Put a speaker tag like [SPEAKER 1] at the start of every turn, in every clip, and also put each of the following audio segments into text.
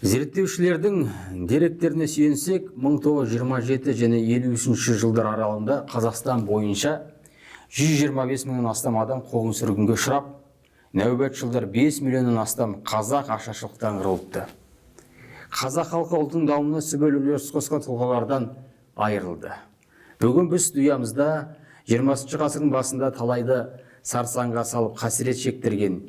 [SPEAKER 1] Зерттеушілердің деректеріне сүйенсек, 1927 және 53 жылдар аралығында Қазақстан бойынша 125 мыңнан астам адам қуғын сүргінге ұшырап, нәубет жылдар 5 миллионнан астам қазақ ашаршылықтан қырылыпты. Қазақ халқы ұлтының дамуына сүбелі үлес қосқан тұлғалардан айырылды. Бүгін біз студиямызда 20 ғасырдың басында талайды сарсаңға салып қасірет шектірген,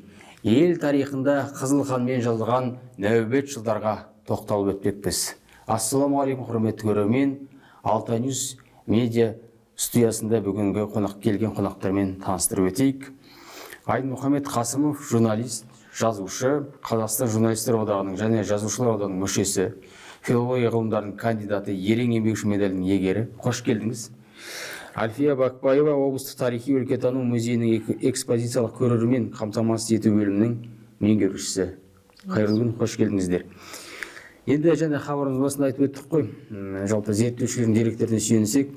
[SPEAKER 1] ел тарихында қызыл қанмен жазылған нәубет жылдарға тоқталып өтпекпіз. Ассалаумағалейкум, құрметті көрермен! Алтай Ньюс медиа студиясында бүгінгі қонақ келген қонақтармен таныстырып өтейік. Айнмұхамед Қасымов, журналист, жазушы, Қазақстан Журналистер одағының және Жазушылар одағының мүшесі, филология ғылымдарының кандидаты, «Ерен еңбегі үшін» медалінің иегері. Қош келдіңіз! Альфия Бакбаева, облыстық тарихи өлкетану музейінің экспозициялық көрермен қамтамасыз ету бөлімінің меңгерушісі. Қайырлы күн, қош келдіңіздер! Енді және хабарымыз басында айтып өттік қой, жалпы зерттеушілердің деректеріне сүйенсек,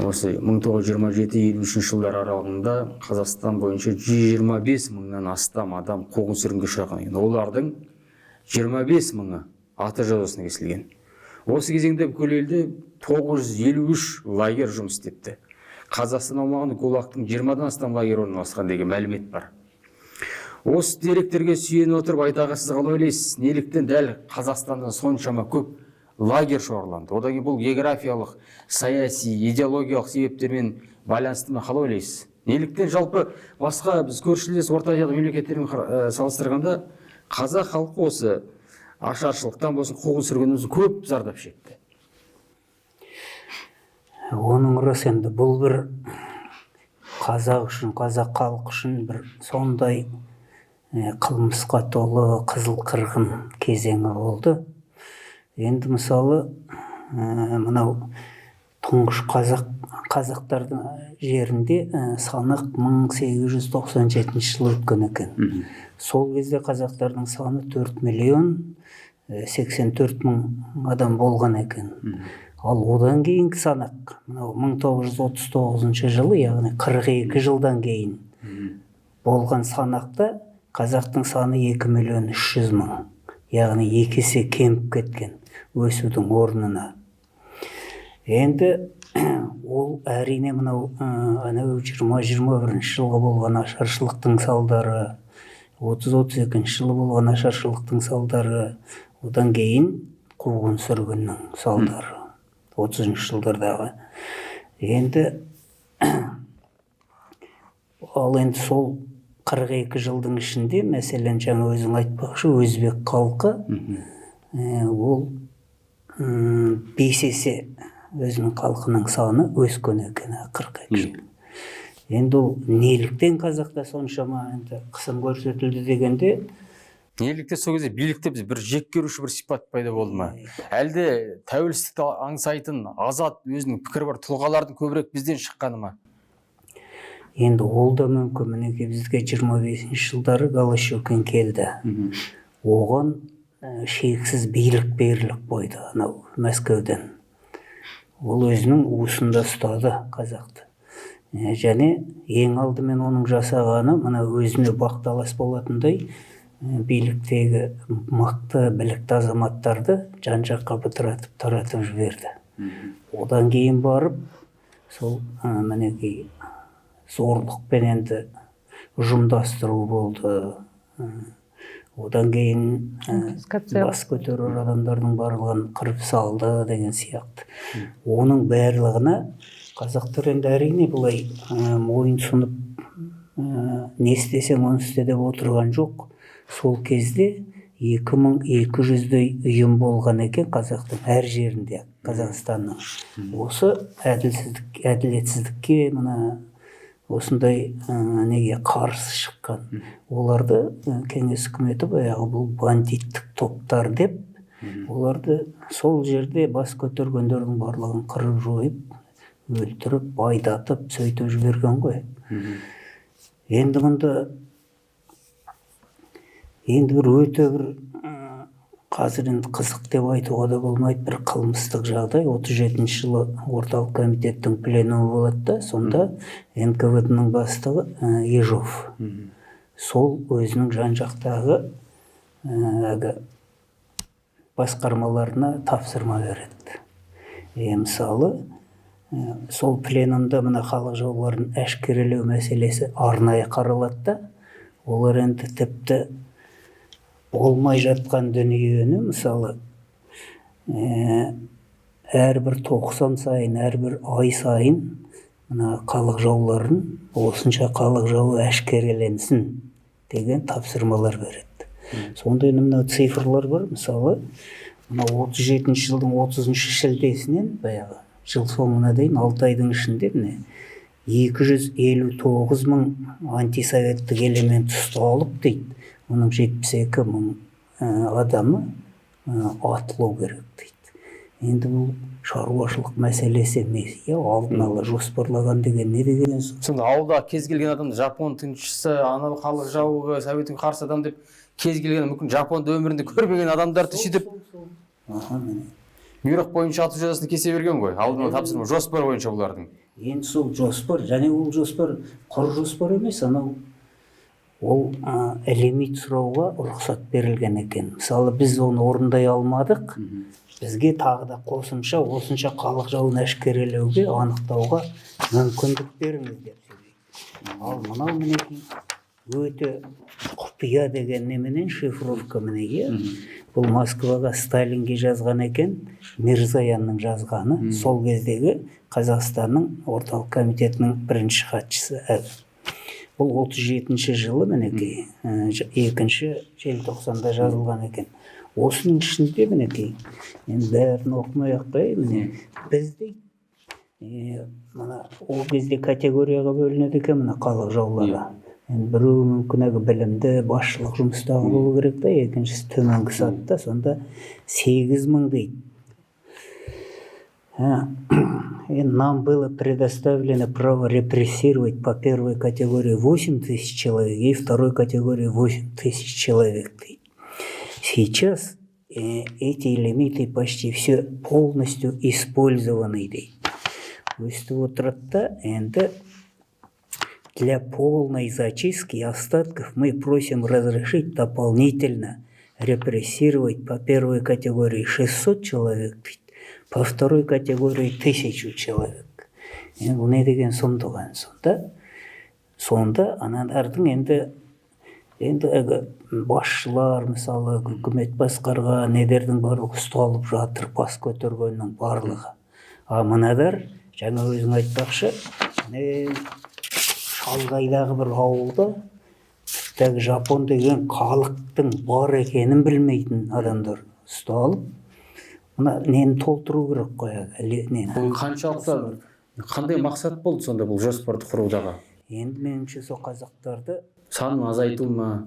[SPEAKER 1] осы 1927-53 жылдар аралығында Қазақстан бойынша 125 мыңнан астам адам қуғын сүргінге ұшыраған екен. Олардың 25 мыңы ата жазасына кесілген. Осы кезеңде бүкіл елде 953 лагерь жұмыс істепті. Қазақстан аумағында ГУЛАГтың 20-дан астам лагері орналасқан деген мәлімет бар. Осы деректерге сүйене отырып, Айтаға, сіз қалай ойлайсыз, неліктен дәл Қазақстанда соншама көп лагерь шоғырланды? Одан кейін бұл географиялық, саяси, идеологиялық себептермен байланысты ма, қалай ойлайсыз? Неліктен жалпы басқа біз көршілес Орта Азиялық мемлекеттермен салыстырғанда қазақ халқы осы ашаршылықтан болсын, қуғын сүргіннен болсын көп зардап шекті?
[SPEAKER 2] Оның рас, енді бұл бір қазақ үшін, қазақ халқы үшін бір сондай қылмысқа толы қызыл қырғын кезеңі болды. Енді мысалы, мынау тұңғыш қазақтардың жерінде санақ 1897 жылы өткен екен. Сол кезде қазақтардың саны 4 миллион 84 мың адам болған екен. Ал одан кейінгі санақ мынау 1939 жылы, яғни 42 жылдан кейін болған санақта қазақтың саны 2 миллион 300 мың, яғни екі есе кеміп кеткен өсудің орнына. Енді ол, әрине, мынау анау 20-21 жылғы болған ашаршылықтың салдары, 30-32 жылы болған ашаршылықтың салдары, одан кейін қуғын сүргіннің салдары 30-жылдардағы. Енді ал енді сол 42 жылдың ішінде, мәселен, жаңа өзің айтпақшы, өзбек халқы ол 5 есе өзінің халқының саны өскен екен 42 жыл. Енді ол неліктен қазақта соншама енді қысым көрсетілді дегенде,
[SPEAKER 1] Неліктен сол кезде билікте біз бір жек көруші бір сипат пайда болды ма, әлде тәуелсіздікті аңсайтын, азат, өзінің пікірі бар тұлғалардың көбірек бізден шыққаны ма?
[SPEAKER 2] Енді ол да мүмкін. Мінекей, бізге 25-жылдары Голощекин келді. Оған шексіз билік беріліп қойды анау Мәскеуден. Ол өзінің уысында ұстады қазақты. Және ең алдымен оның жасағаны мына өзіне бақталас болатындай биліктегі мықты, білікті азаматтарды жан жаққа бытыратып, таратып жіберді. Одан кейін барып сол мінекей зорлықпен енді ұжымдастыру болды. Одан кейін
[SPEAKER 3] Конфискация.
[SPEAKER 2] бас көтерер адамдардың барлығын қырып салды деген сияқты. Оның барлығына қазақтар енді, әрине, былай мойын сұнып, не істесең, оны істе деп отырған жоқ. Сол кезде 2200-дей ұйым болған екен қазақтың әр жерінде, Қазақстанның. Осы әділсіздік, әділетсіздікке, мына осындай неге қарсы шыққан. Оларды кеңес үкіметі баяғы бұл бандиттік топтар деп, оларды сол жерде бас көтергендердің барлығын қырып жойып, өлтіріп, айдатып, сөйтіп жіберген ғой. Енді мұнда енді бір өте бір қазір енді қызық деп айтуға да болмайды, бір қылмыстық жағдай. 37 жылы Орталық комитеттің пленумы болады да, сонда НКВД ның бастығы Ежов сол өзінің жан жақтағы әлгі Басқармаларына тапсырма береді. Мысалы, сол пленумда мына халық жауларын әшкерелеу мәселесі арнайы қаралады да, олар енді тіпті болмай жатқан дүниені, мысалы, әрбір 90 сайын, әрбір ай сайын мына халық жауларын, осынша халық жауы әшкереленсін деген тапсырмалар береді. Сонда енді мына цифрлар бар, мысалы, мына 37-жылдың 30 шілдесінен баяғы жыл соңына дейін 6 айдың ішінде, міне, 259 мың антисоветтік элемент ұсталып дейді, оның 72 мың адамы атылу керек дейді. Енді бұл шаруашылық мәселесі емес, иә, алдын ала жоспарлаған деген не деген?
[SPEAKER 1] Сонда ауылда кез келген адамды жапон тыңшысы, анау халық жауы, советтің қарсы адам деп, кез келген, мүмкін, жапонды өмірінде көрмеген адамдарды сөйтіп
[SPEAKER 2] Аха, міне.
[SPEAKER 1] бұйрық бойынша ату жазасын кесе берген ғой, алдын ала тапсырма, жоспар бойынша бұлардың.
[SPEAKER 2] Енді сол жоспар, және ол жоспар құр жоспар емес, анау ол лимит сұрауға рұқсат берілген екен. Мысалы, біз оны орындай алмадық, бізге тағы да қосымша осынша халық жауын әшкерелеуге, анықтауға мүмкіндік беріңіз деп сөйлейді. Ал мынау, мінекей, өте құпия деген неменен, шифровка, міне, иә, бұл Москваға, Сталинге жазған екен, Мирзаянның жазғаны, сол кездегі Қазақстанның Орталық комитетінің бірінші хатшысы. Бұл 37 жылы, мінекей, 2 желтоқсанда жазылған екен. Осының ішінде, мінекей, енді бәрін оқымай ақ қояйын, міне, біз дейді, мына ол кезде категорияға бөлінеді екен мына халық жаулары. Енді біреуі мүмкін әлгі білімді, басшылық жұмыстағы болу керек та, екіншісі төменгі сатыда. Сонда 8000 дейді. И нам было предоставлено право репрессировать по первой категории 8 тысяч человек и второй категории 8 тысяч человек дейді. Сейчас эти лимиты почти все полностью использованы дейді. Өстіп отырады да, енді для полной зачистки остатков мы просим разрешить дополнительно репрессировать по первой категории 600 человек дейді, по второй категории 1000 человек. Енді бұл не деген сұмдық енді? Сонда аналардың енді әлгі басшылар, мысалы, үкімет басқарған недердің барлығы ұсталып жатыр, бас көтергеннің барлығы. А мынадар, жаңа өзің айтпақшы, міне, шалғайдағы бір ауылда тіпті жапон деген халықтың бар екенін білмейтін адамдар ұсталып, мына нені толтыру керек қой, әлгі нені.
[SPEAKER 1] Бұл қаншалықты, қандай мақсат болды сонда бұл жоспарды құрудағы?
[SPEAKER 2] Енді меніңше, сол қазақтарды
[SPEAKER 1] санын азайту ма?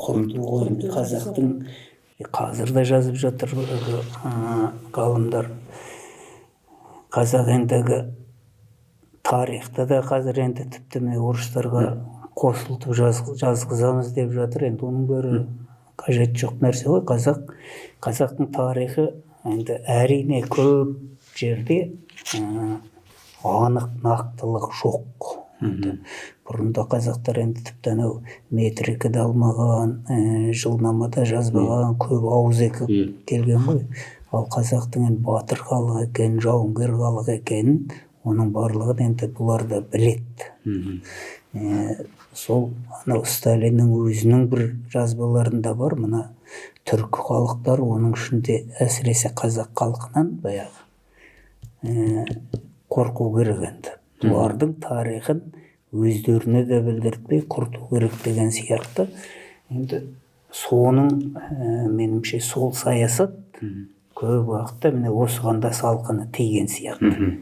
[SPEAKER 2] Құрту ғой енді. Қазақтың қазір де жазып жатыр ғалымдар, қазақ ендігі тарихта да қазір енді тіпті міне орыстарға қосылтып жазғызамыз деп жатыр. Енді оның бәрі қажеті жоқ нәрсе ғой. Қазақтың тарихы енді, әрине, көп жерде анық нақтылық жоқ. Енді бұрында қазақтар енді тіпті анау метрика да алмаған, жылнамада жазбаған, көп ауызекі келген ғой. Ал қазақтың енді батыр халық екенін, жауынгер халық екенін, оның барлығын енді бұлар да біледі. Сол анау Сталиннің өзінің бір жазбаларында бар, мына түркі халықтары, оның ішінде әсіресе қазақ халқынан баяғы қорқу керек, енді бұлардың тарихын өздеріне де білдіртпей құрту керек деген сияқты. Енді соның меніңше, сол саясат көп уақытта міне осыған да салқыны тиген сияқты.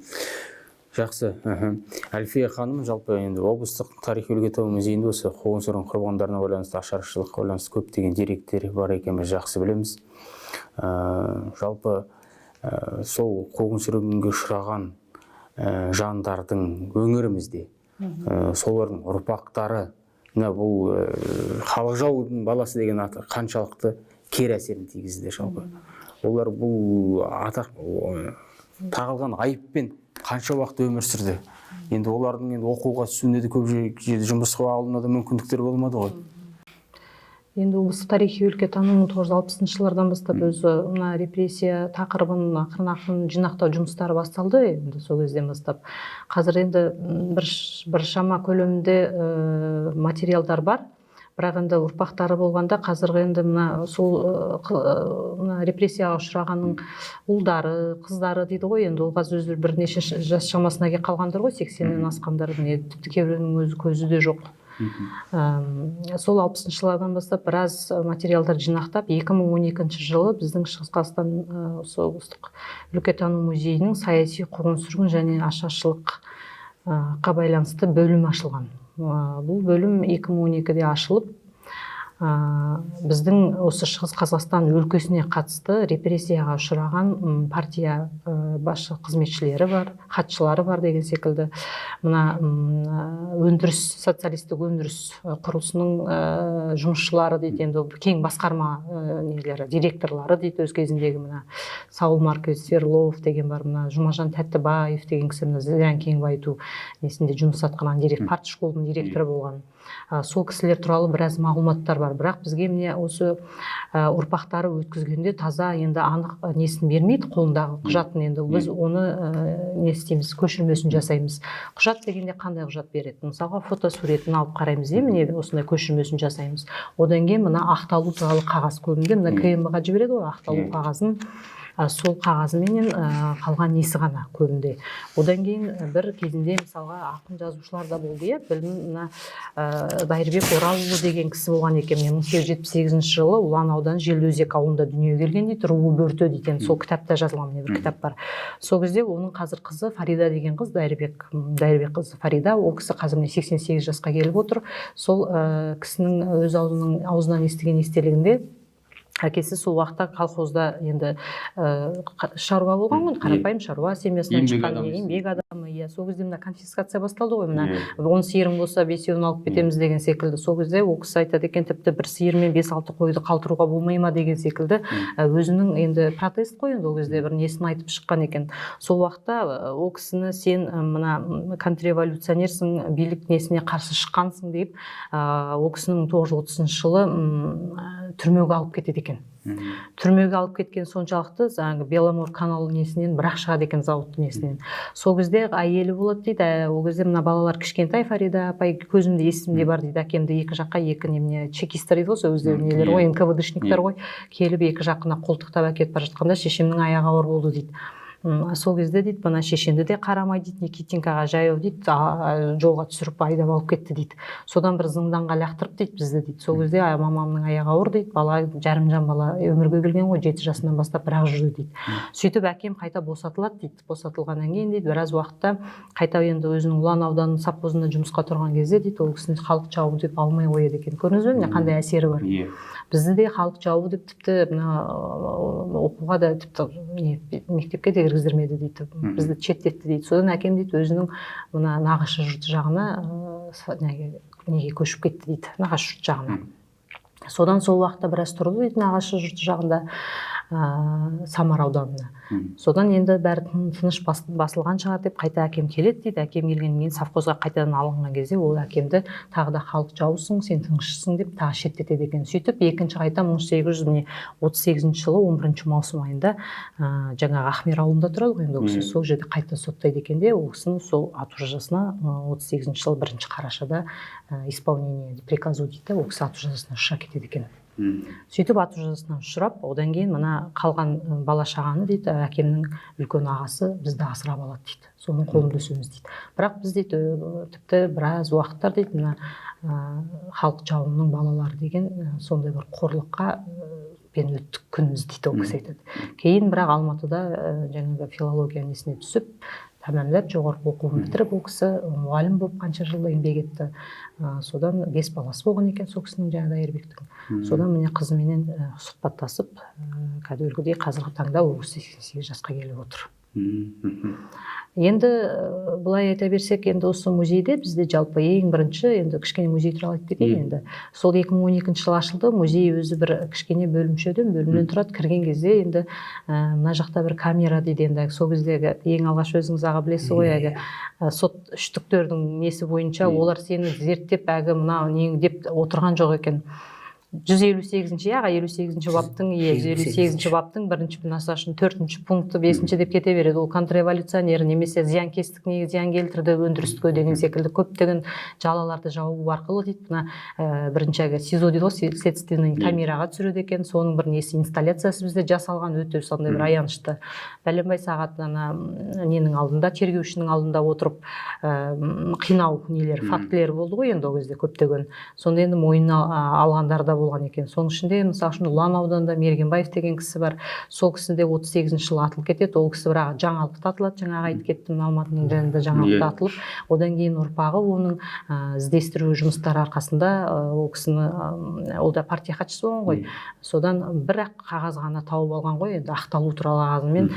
[SPEAKER 1] Жақсы. Әлфия ханым, жалпы енді облыстық тарихи өлкетану музейінде осы қуғын сүргін құрбандарына байланысты, ашаршылыққа байланысты көптеген деректер бар екенін біз жақсы білеміз. Жалпы сол қуғын сүргінге ұшыраған жандардың өңірімізде солардың ұрпақтары мына бұл халық жаудың баласы деген аты қаншалықты кері әсерін тигізді? Жалпы олар бұл атақ, тағылған айыппен қанша уақыт өмір сүрді? Енді олардың енді оқуға түсуіне де, көп жерде жұмысқа алуына да мүмкіндіктері болмады ғой.
[SPEAKER 3] Енді облыстық тарихи өлкетану 1960 жылдардан бастап өзі мына репрессия тақырыбын ақырын ақырын жинақтау жұмыстары басталды енді сол кезден бастап. Қазір енді біршама көлемде материалдар бар. Бірақ енді ұрпақтары болғанда қазіргі енді мына сол мына репрессияға ұшырағанның ұлдары, қыздары дейді ғой енді, ол қазір өздері бірнеше жас шамасына келіп қалғандар ғой, 80-нен асқандар, міне тіпті кейбіреуінің өзі көзі де жоқ. Сол 60-шы жылдардан бастап біраз материалдар жинақтап, 2012 жылы біздің Шығыс Қазақстан осы облыстық өлкетану музейінің саяси қуғын-сүргін және ашаршылыққа байланысты бөлім ашылған. Бұл бөлім 2012-де ашылып, біздің осы Шығыс Қазақстан өлкесіне қатысты репрессияға ұшыраған партия басшы қызметшілері бар, хатшылары бар деген секілді, мына өндіріс, социалистік өндіріс құрылысының жұмысшылары дейді, енді кең басқарма нелері, директорлары дейді өз кезіндегі, мына Саул Маркович Свердлов деген бар, мына Жұмажан Тәттібаев деген кісі, мына Зырян кен байыту несінде жұмыс атқарған директор, партшколдың директоры болған. Сол кісілер туралы біраз мағлұматтар бар. Бірақ бізге міне осы ұрпақтары өткізгенде таза енді анық несін бермейді, қолындағы құжатын. Енді біз оны не істейміз, көшірмесін жасаймыз. Құжат дегенде қандай құжат береді? Мысалға, фотосуретін алып қараймыз, иә, міне осындай көшірмесін жасаймыз. Одан кейін мына ақталу туралы қағаз, көбінде мына КМ-ға жібереді ғой ақталу қағазын. Сол қағазыменен қалған несі ғана көбінде. Одан кейін бір кезінде мысалға ақын жазушылар да болды, иә, білім мына Дайырбек Оралұлы деген кісі болған екен. Міне, 1878 жылы Ұлан ауданы Желдіөзек ауылында дүниеге келген дейді, руы Бөрте дейді. Енді сол кітапта жазылған, міне бір кітап бар. Сол кезде оның қазір қызы Фарида деген қыз, Дайырбек қызы Фарида, ол кісі қазір міне 88 жасқа келіп отыр. Сол кісінің өз аузынан естіген естелігінде, әкесі сол уақытта колхозда енді шаруа болған ғой, қарапайым шаруа семьясынан
[SPEAKER 1] Еңбек
[SPEAKER 3] шыққан,
[SPEAKER 1] адамы.
[SPEAKER 3] Еңбек адамы, иә. Сол кезде мына конфискация басталды ғой, мына 10 сиырың болса, бесеуін алып кетеміз деген секілді. Сол кезде ол кісі айтады екен, тіпті бір сиыр мен бес алты қойды қалдыруға болмай ма деген секілді, өзінің енді протест қой енді, ол кезде бір несін айтып шыққан екен. Сол уақытта ол кісіні сен мына контрреволюционерсің, билік несіне қарсы шыққансың деп, ол кісіні 1930 жылы түрмеге алып кетеді екен. Түрмеге алып кеткен соншалықты, жаңағы Беломор канал несінен бірақ шығады екен, зауыттың несінен. Сол кезде әйелі болады дейді, ол кезде мына балалар кішкентай. Фарида апай, көзімде, есімде бар дейді, әкемді екі жаққа екі немене, чекисттер дейді ғой сол өздері, нелер ғой, НКВДшниктер ғой, келіп екі жақына қолтықтап әкетіп бара жатқанда шешемнің аяғы ауыр болды дейді. Сол кезде дейді, мына шешемді де қарамай дейді, Никитинкаға жаяу дейді, жолға түсіріп айдап алып кетті дейді. Содан бір зынданға лақтырып дейді бізді дейді. Сол кезде мамамның аяғы ауыр дейді, бала, жарымжан бала өмірге келген ғой, 7 жасынан бастап бірақ жүрді дейді. Сөйтіп әкем қайта босатылады дейді. Босатылғаннан кейін дейді, біраз уақытта қайта енді өзінің Ұлан ауданының совхозында жұмысқа тұрған кезде дейді, ол кісіні халық жауы деп алмай қояды екен. Көрдіңіз бе, міне қандай әсері бар. Бізді де халық жауы деп тіпті мына оқуға да, тіпті не, мектепке де кіргіздірмеді дейді, бізді шеттетті дейді. Содан әкем дейді, өзінің мына Нағашы жұрты жағына неге көшіп кетті дейді, Нағашы жұрт жағына. Содан сол уақытта біраз тұрды дейді нағашы жұрты жағында, Самар ауданында. Содан енді бәрі тыныш басылған шығар деп қайта әкем келеді дейді. Әкем келгеннен кейін совхозға қайтадан алынған кезде ол әкемді тағы да халық жаусың, сен тыңшысың деп тағы шеттетеді екен. Сөйтіп екінші қайта 1838 жылы 11 маусым айында жаңағы Ахмер ауылында тұрады ғой енді ол кісі, сол жерде қайта соттайды екен де, ол кісіні сол ату жазасына 38 жылы 1 қарашада исполнение приказу дейді да, ол кісі ату жазасына ұшырап кетеді екен. Сөйтіп ату жазасына ұшырап, одан кейін мына қалған бала шағаны дейді, әкемнің үлкен ағасы бізді асырап алады дейді, соның қолында өсеміз дейді. Бірақ біз дейді, тіпті біраз уақыттар дейді, мына халық жауының балалары деген сондай бір қорлыққа пен өттік күніміз дейді, ол кісі айтады. Кейін бірақ Алматыда жаңағы филология несіне түсіп, тәмамдап, жоғарғы оқуын бітіріп, ол кісі мұғалім болып қанша жыл еңбек етті. Содан бес баласы болған екен сол кісінің, жаңағы Дайырбектің. Содан міне қызыменен сұхбаттасып, кәдімгідей қазіргі таңда ол кісі 88 жасқа келіп отыр. Енді былай айта берсек, енді осы музейде бізде жалпы ең бірінші енді кішкене музей туралы айтып кетейін. Енді сол 2012 жылы ашылды музей. Өзі бір кішкене бөлімшеден, бөлімнен тұрады. Кірген кезде енді мына жақта бір камера дейді. Енді сол кездегі ең алғаш, өзіңіз, аға, білесіз ғой, әлгі сот үштіктердің несі бойынша олар сені зерттеп, әлгі мынау нең деп отырған жоқ екен. 158-ші, аға, 58-ші баптың, 158-ші баптың бірінші мысалы үшін 4-ші пункті, 5-ші деп кете береді. Ол контрреволюционер немесе зиянкестік, неге зиян келтірді өндіріске деген секілді көптеген жалаларды жабу арқылы дейді. Мына бірінші әлгі СИЗО дейді ғой, следственный камераға түсіреді екен. Соның бір несі, инсталляциясы бізде жасалған, өте сондай бір аянышты. Бәленбай сағат ана ненің алдында, тергеушінің алдында отырып, қинау нелер, фактілері болды ғой енді ол кезде көптеген. Сонда енді мойнына алғандар да болған екен. Соның ішінде мысалы үшін Ұлан ауданында Мергенбаев деген кісі бар. Сол кісі де 38-ші жылы атылып кетеді. Ол кісі бірақ Жаңалықта атылады, жаңағы айтып кеттім, Алматының жанында Жаңалықта атылып, одан кейін ұрпағы оның іздестіру жұмыстары арқасында ол кісіні, ол да партия хатшысы болған ғой, содан бір ақ қағаз ғана тауып алған ғой енді, ақталу туралы қағазымен,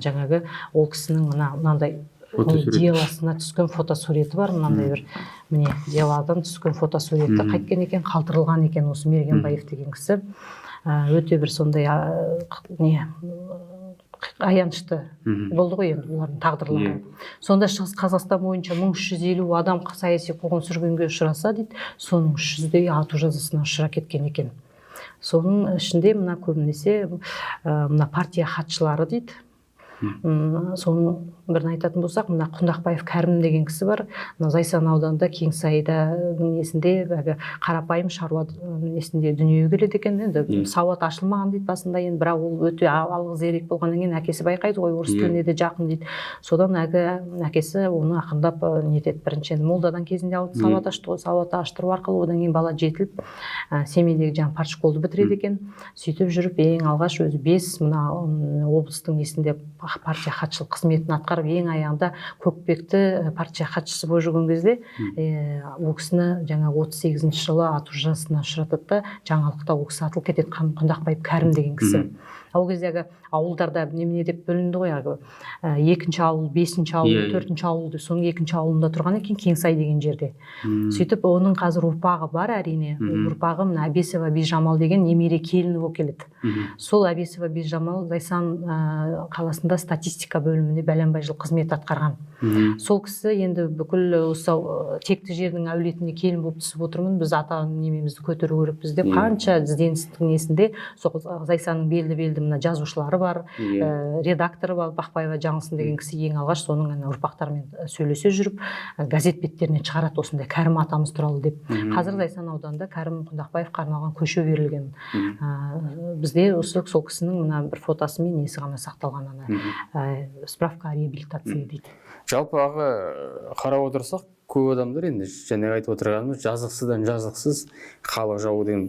[SPEAKER 3] жаңағы ол кісінің мынандай
[SPEAKER 1] Фотосурет.
[SPEAKER 3] Делосына түскен фотосуреті бар мынандай бір, міне, деладан түскен фотосуреті қайткен екен, қалтырылған екен осы Мергенбаев деген кісі. Өте бір сондай не, аянышты болды ғой енді олардың тағдырлары. Сонда Шығыс Қазақстан бойынша 1350 адам саяси қуғын сүргінге ұшыраса дейді, соның 300-дей ату жазасына ұшырап кеткен екен. Соның ішінде мына көбінесе мына партия хатшылары дейді. Соның бірін айтатын болсақ, мына Құндақбаев Кәрім деген кісі бар. Мына Зайсан ауданында, Кеңсайда несінде, әлгі қарапайым шаруа несінде дүниеге келеді екен енді. Сауат ашылмаған дейді басында енді, бірақ ол өте алғы зерек болғаннан кейін әкесі байқайды ғой, орыс тіліне де жақын дейді. Содан әлгі әкесі оны ақырындап нетеді. Бірінші енді молдадан кезінде алып сауат ашты ғой. Сауат аштыру арқылы одан кейін бала жетіліп, Семейдегі жаңағы партшколды бітіреді екен. Сөйтіп жүріп ең алғаш өзі бес мына облыстың несінде партия хатшылық қызметін атқарып, ең аяғында Көкпекті партия хатшысы болып жүрген кезде ол кісіні жаңағы 38-ші жылы ату жазасына ұшыратады да, Жаңалықта ол кісі атылып кетеді, Құндақбаев Кәрім деген кісі. Ол кездегі ауылдарда немене деп бөлінді ғой әлгі, екінші ауыл, бесінші ауыл,
[SPEAKER 1] Иә, иә.
[SPEAKER 3] төртінші ауыл деп. Соның екінші ауылында тұрған екен, Кеңсай деген жерде. Сөйтіп оның қазір ұрпағы бар, әрине. Ұрпағы мына Әбесова Бижамал деген немере келіні болып келеді. Сол Әбесова Бижамал Зайсан қаласында статистика бөлімінде бәленбай жыл қызмет атқарған. Сол кісі енді бүкіл осы текті жердің әулетіне келін болып түсіп отырмын, біз ата немемізді көтеру керекпіз деп, қанша ізденістің несінде сол Зайсанның белді белді мына жазушылары бар, редакторы бар, Бақбаева Жаңылсын деген кісі ең алғаш соның ана ұрпақтарымен сөйлесе жүріп, газет беттеріне шығарады осындай Кәрім атамыз туралы деп. Қазір Зайсан ауданында Кәрім Құндақбаевқа арналған көше берілген. Бізде осы сол кісінің мына бір фотосы мен несі ғана сақталған, ана справка о реабилитации дейді.
[SPEAKER 1] Жалпы, аға, қарап отырсақ, көп адамдар енді жаңағы айтып отырғанымыз, жазықсыздан жазықсыз халық жауы деген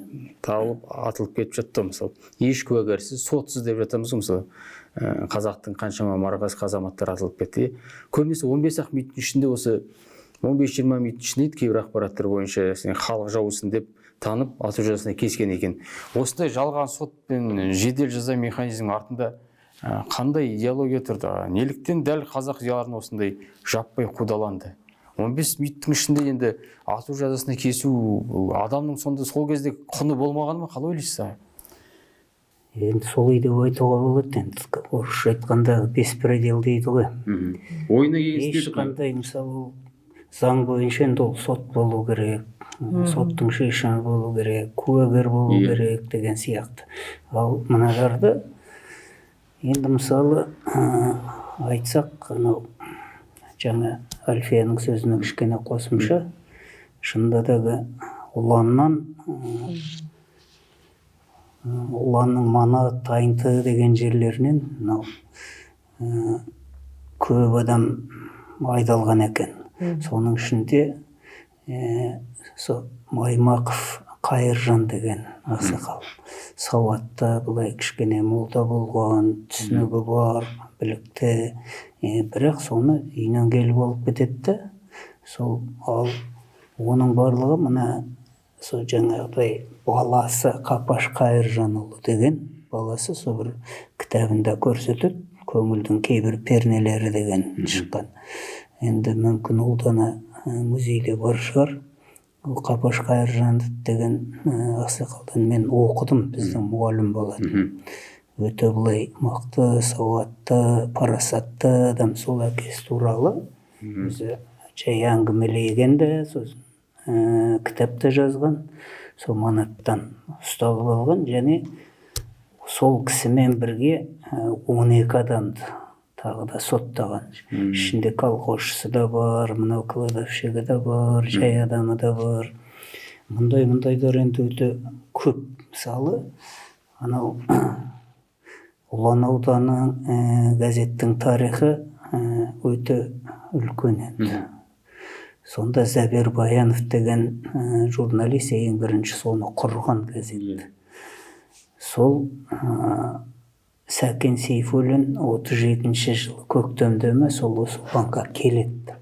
[SPEAKER 1] табылып, атылып кетіп жатты ғой. Мысалы, еш куәгерсіз, сотсыз деп жатамыз ғой. Мысалы, қазақтың қаншама марғасқа азаматтары атылып кетті. Көбінесе 15 ақ минуттың ішінде, осы 15-20 минуттың ішінде кейбір ақпараттар бойынша сен халық жауысың деп танып, ату жазасына кескен екен. Осындай жалған сот пен жедел жаза механизмінің артында қандай идеология тұрды? Неліктен дәл қазақ зиялыларын осындай жаппай қудаланды? 15 минуттың ішінде енді ату жазасына кесу, бұл адамның сонда сол кезде құны болмағаны ма, қалай ойлайсыз, аға?
[SPEAKER 2] Енді солай деп айтуға болады енді, орысша айтқанда беспредел дейді ғой.
[SPEAKER 1] Ойына келген.
[SPEAKER 2] Ешқандай, мысалы, ол заң бойынша енді ол сот болу керек, соттың шешімі болу керек, куәгер болу керек деген сияқты. Ал мыналарды енді, мысалы, айтсақ, анау жаңа Альфияның сөзіне кішкене қосымша, шынында дағы Ұланнан, Ұланның Манат, Тайынты деген жерлерінен мынау көп адам айдалған екен. Соның ішінде сол Маймақов Қайыржан деген ақсақал, сауатты, былай кішкене молда болған, түсінігі бар, білікті, бірақ соны үйінен келіп алып кетеді да сол. Ал оның барлығы мына сол жаңағыдай баласы Қапаш Қайыржанұлы деген баласы сол бір кітабында көрсетеді, «Көңілдің кейбір пернелері» деген шыққан. Енді мүмкін ол дана музейде бар шығар. Ол Қапаш Қайыржанов деген ақсақалдан мен оқыдым, біздің мұғалім болатын. Өте былай мықты, сауатты, парасатты адам. Сол әкесі туралы өзі жай әңгімелеген де, сосын кітап та жазған. Сол Манаттан ұсталып алған және сол кісімен бірге 12 адамды тағы да соттаған. Ішінде колхозшысы да бар, мынау кладовщигі да бар, жай адамы да бар. Мұндайлар енді өте көп. Мысалы, анау Ұлан ауданы газеттің тарихы өте үлкен енді. Сонда Зәбер Баянов деген журналист ең бірінші соны құрған газет. Сол Сәкен Сейфуллин 37 жылы көктемде ме сол осы Ұланға келеді.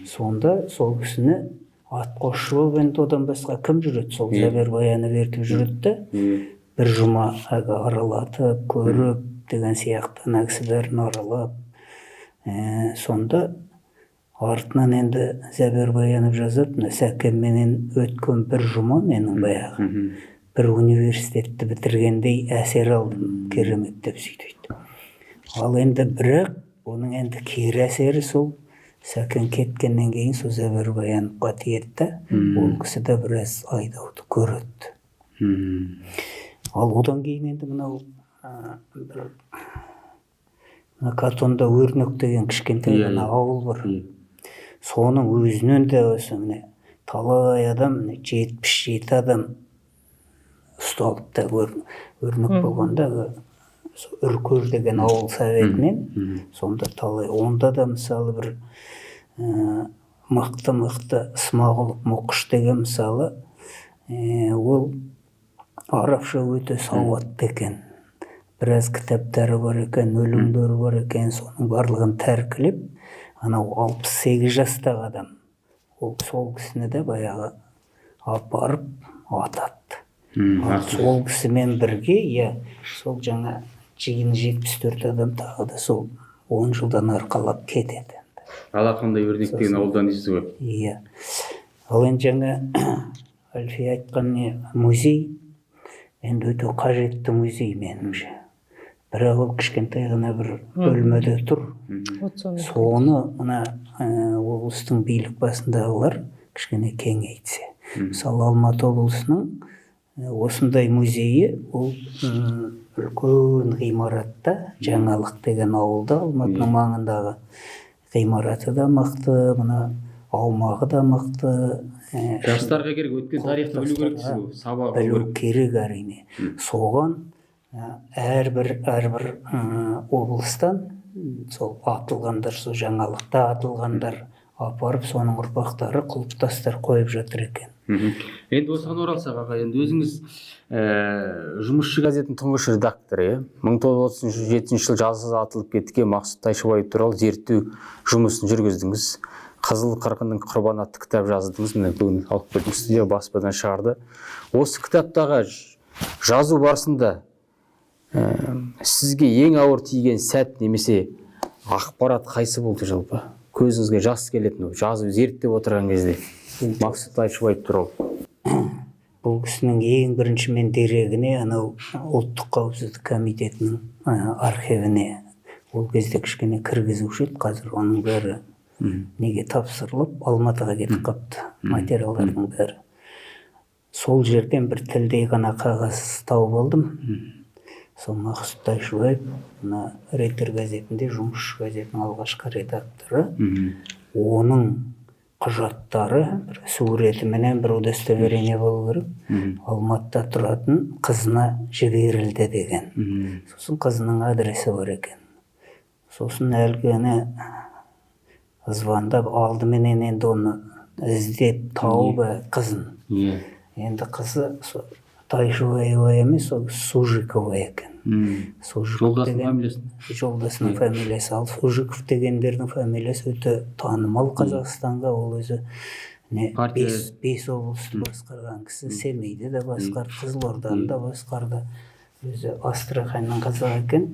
[SPEAKER 2] Сонда сол кісіні атқосшы болып енді одан басқа кім жүреді? Сол Зәбер Баянов ертіп жүреді де, бір жұма әлгі аралатып, көріп деген сияқты ана кісі бәрін аралап. Сонда артынан енді Зәбер Баянов жазады, мына Сәкенменен өткен бір жұма менің баяғы бір университетті бітіргендей әсер алдым, керемет деп сөйтеді. Ал енді бірақ оның енді кері әсері сол Сәкен кеткеннен кейін сол Зәбер Баяновқа тиеді да, ол кісі де біраз айдауды көреді. Ал одан кейін енді мынау бір мына Катонда Өрнек деген кішкентай ғана ауыл бар. Соның өзінен де осы міне талай адам, міне 77 адам ұсталып та Өрнек болғанда Үркер деген ауыл советінен сонда талай. Онда да мысалы бір мықты Смағұлов Мұқыш деген мысалы, ол арабша өте сауатты екен. Біраз кітаптары бар екен, өлеңдері бар екен, соның барлығын тәркілеп, анау 68 жастағы адам, ол сол кісіні де баяғы апарып атады. Сол кісімен бірге, иә, сол жаңа жиын 74 адам тағы да сол 10 жылдан арқалап кетеді.
[SPEAKER 1] Алақандай Өрнек деген ауылдан дейсіз ғой.
[SPEAKER 2] Иә. Ал енді жаңа Альфия айтқан не музей, енді өте қажетті музей меніңше. Бірақ ол кішкентай ғана бір бөлмеде тұр. Соны мына облыстың билік басындағылар кішкене кеңейтсе. Мысалы, Алматы облысының осындай музейі ол үлкен ғимаратта, Жаңалық деген ауылда, Алматының маңындағы ғимараты да мықты, мына аумағы да мықты.
[SPEAKER 1] Жастарға керек, өткен тарихты білу керек дейсіз ғой, сабақ
[SPEAKER 2] білу керек әрине. Соған әрбір облыстан сол атылғандар, сол Жаңалықта атылғандар апарып, соның ұрпақтары құлпытастар қойып жатыр екен.
[SPEAKER 1] Енді осыған оралсақ, аға, енді өзіңіз Жұмысшы газетінің тұңғыш редакторы, 1937 жылы жазы атылып кеткен Мақсұт Тайшыбаев туралы зерттеу жұмысын жүргіздіңіз. Қызыл қырғынның құрбаны атты кітап жаздыңыз, міне бүгін алып келдім студия, баспадан шығарды. Осы кітаптағы жазу барысында сізге ең ауыр тиген сәт немесе ақпарат қайсы болды жалпы? Көзіңізге жас келетін, жазып зерттеп отырған кезде Мақсұт Тайшыбаев туралы.
[SPEAKER 2] Бұл кісінің ең бірінші мен дерегіне анау Ұлттық қауіпсіздік комитетінің архивіне ол кезде кішкене кіргізуші еді, қазір оның бәрі неге тапсырылып Алматыға кетіп қапты материалдардың бәрі. Сол жерден бір тілдей ғана қағаз тауып алдым. Сол Мақсұт Тайшыбаев мына Рейтер газетінде, Жұмысшы газетінің алғашқы редакторы, оның құжаттары бір суретіменен бір удостоверение болу керек, Алматыда тұратын қызына жіберілді деген. Сосын қызының адресі бар екен. Сосын әлгіні звондап алдыменен енді оны іздеп тауып қызын. Енді қызы Тайшыбаева емес, ол Сужикова екен.
[SPEAKER 1] Жолдасының фамилиясы.
[SPEAKER 2] Жолдасының фамилиясы. Ал Сужиков дегендердің фамилиясы өте танымал Қазақстанға. Ол өзі бес облысты басқарған кісі, Семейді де басқарды, Қызылорданы да басқарды. Өзі Астраханьның қазағы екен.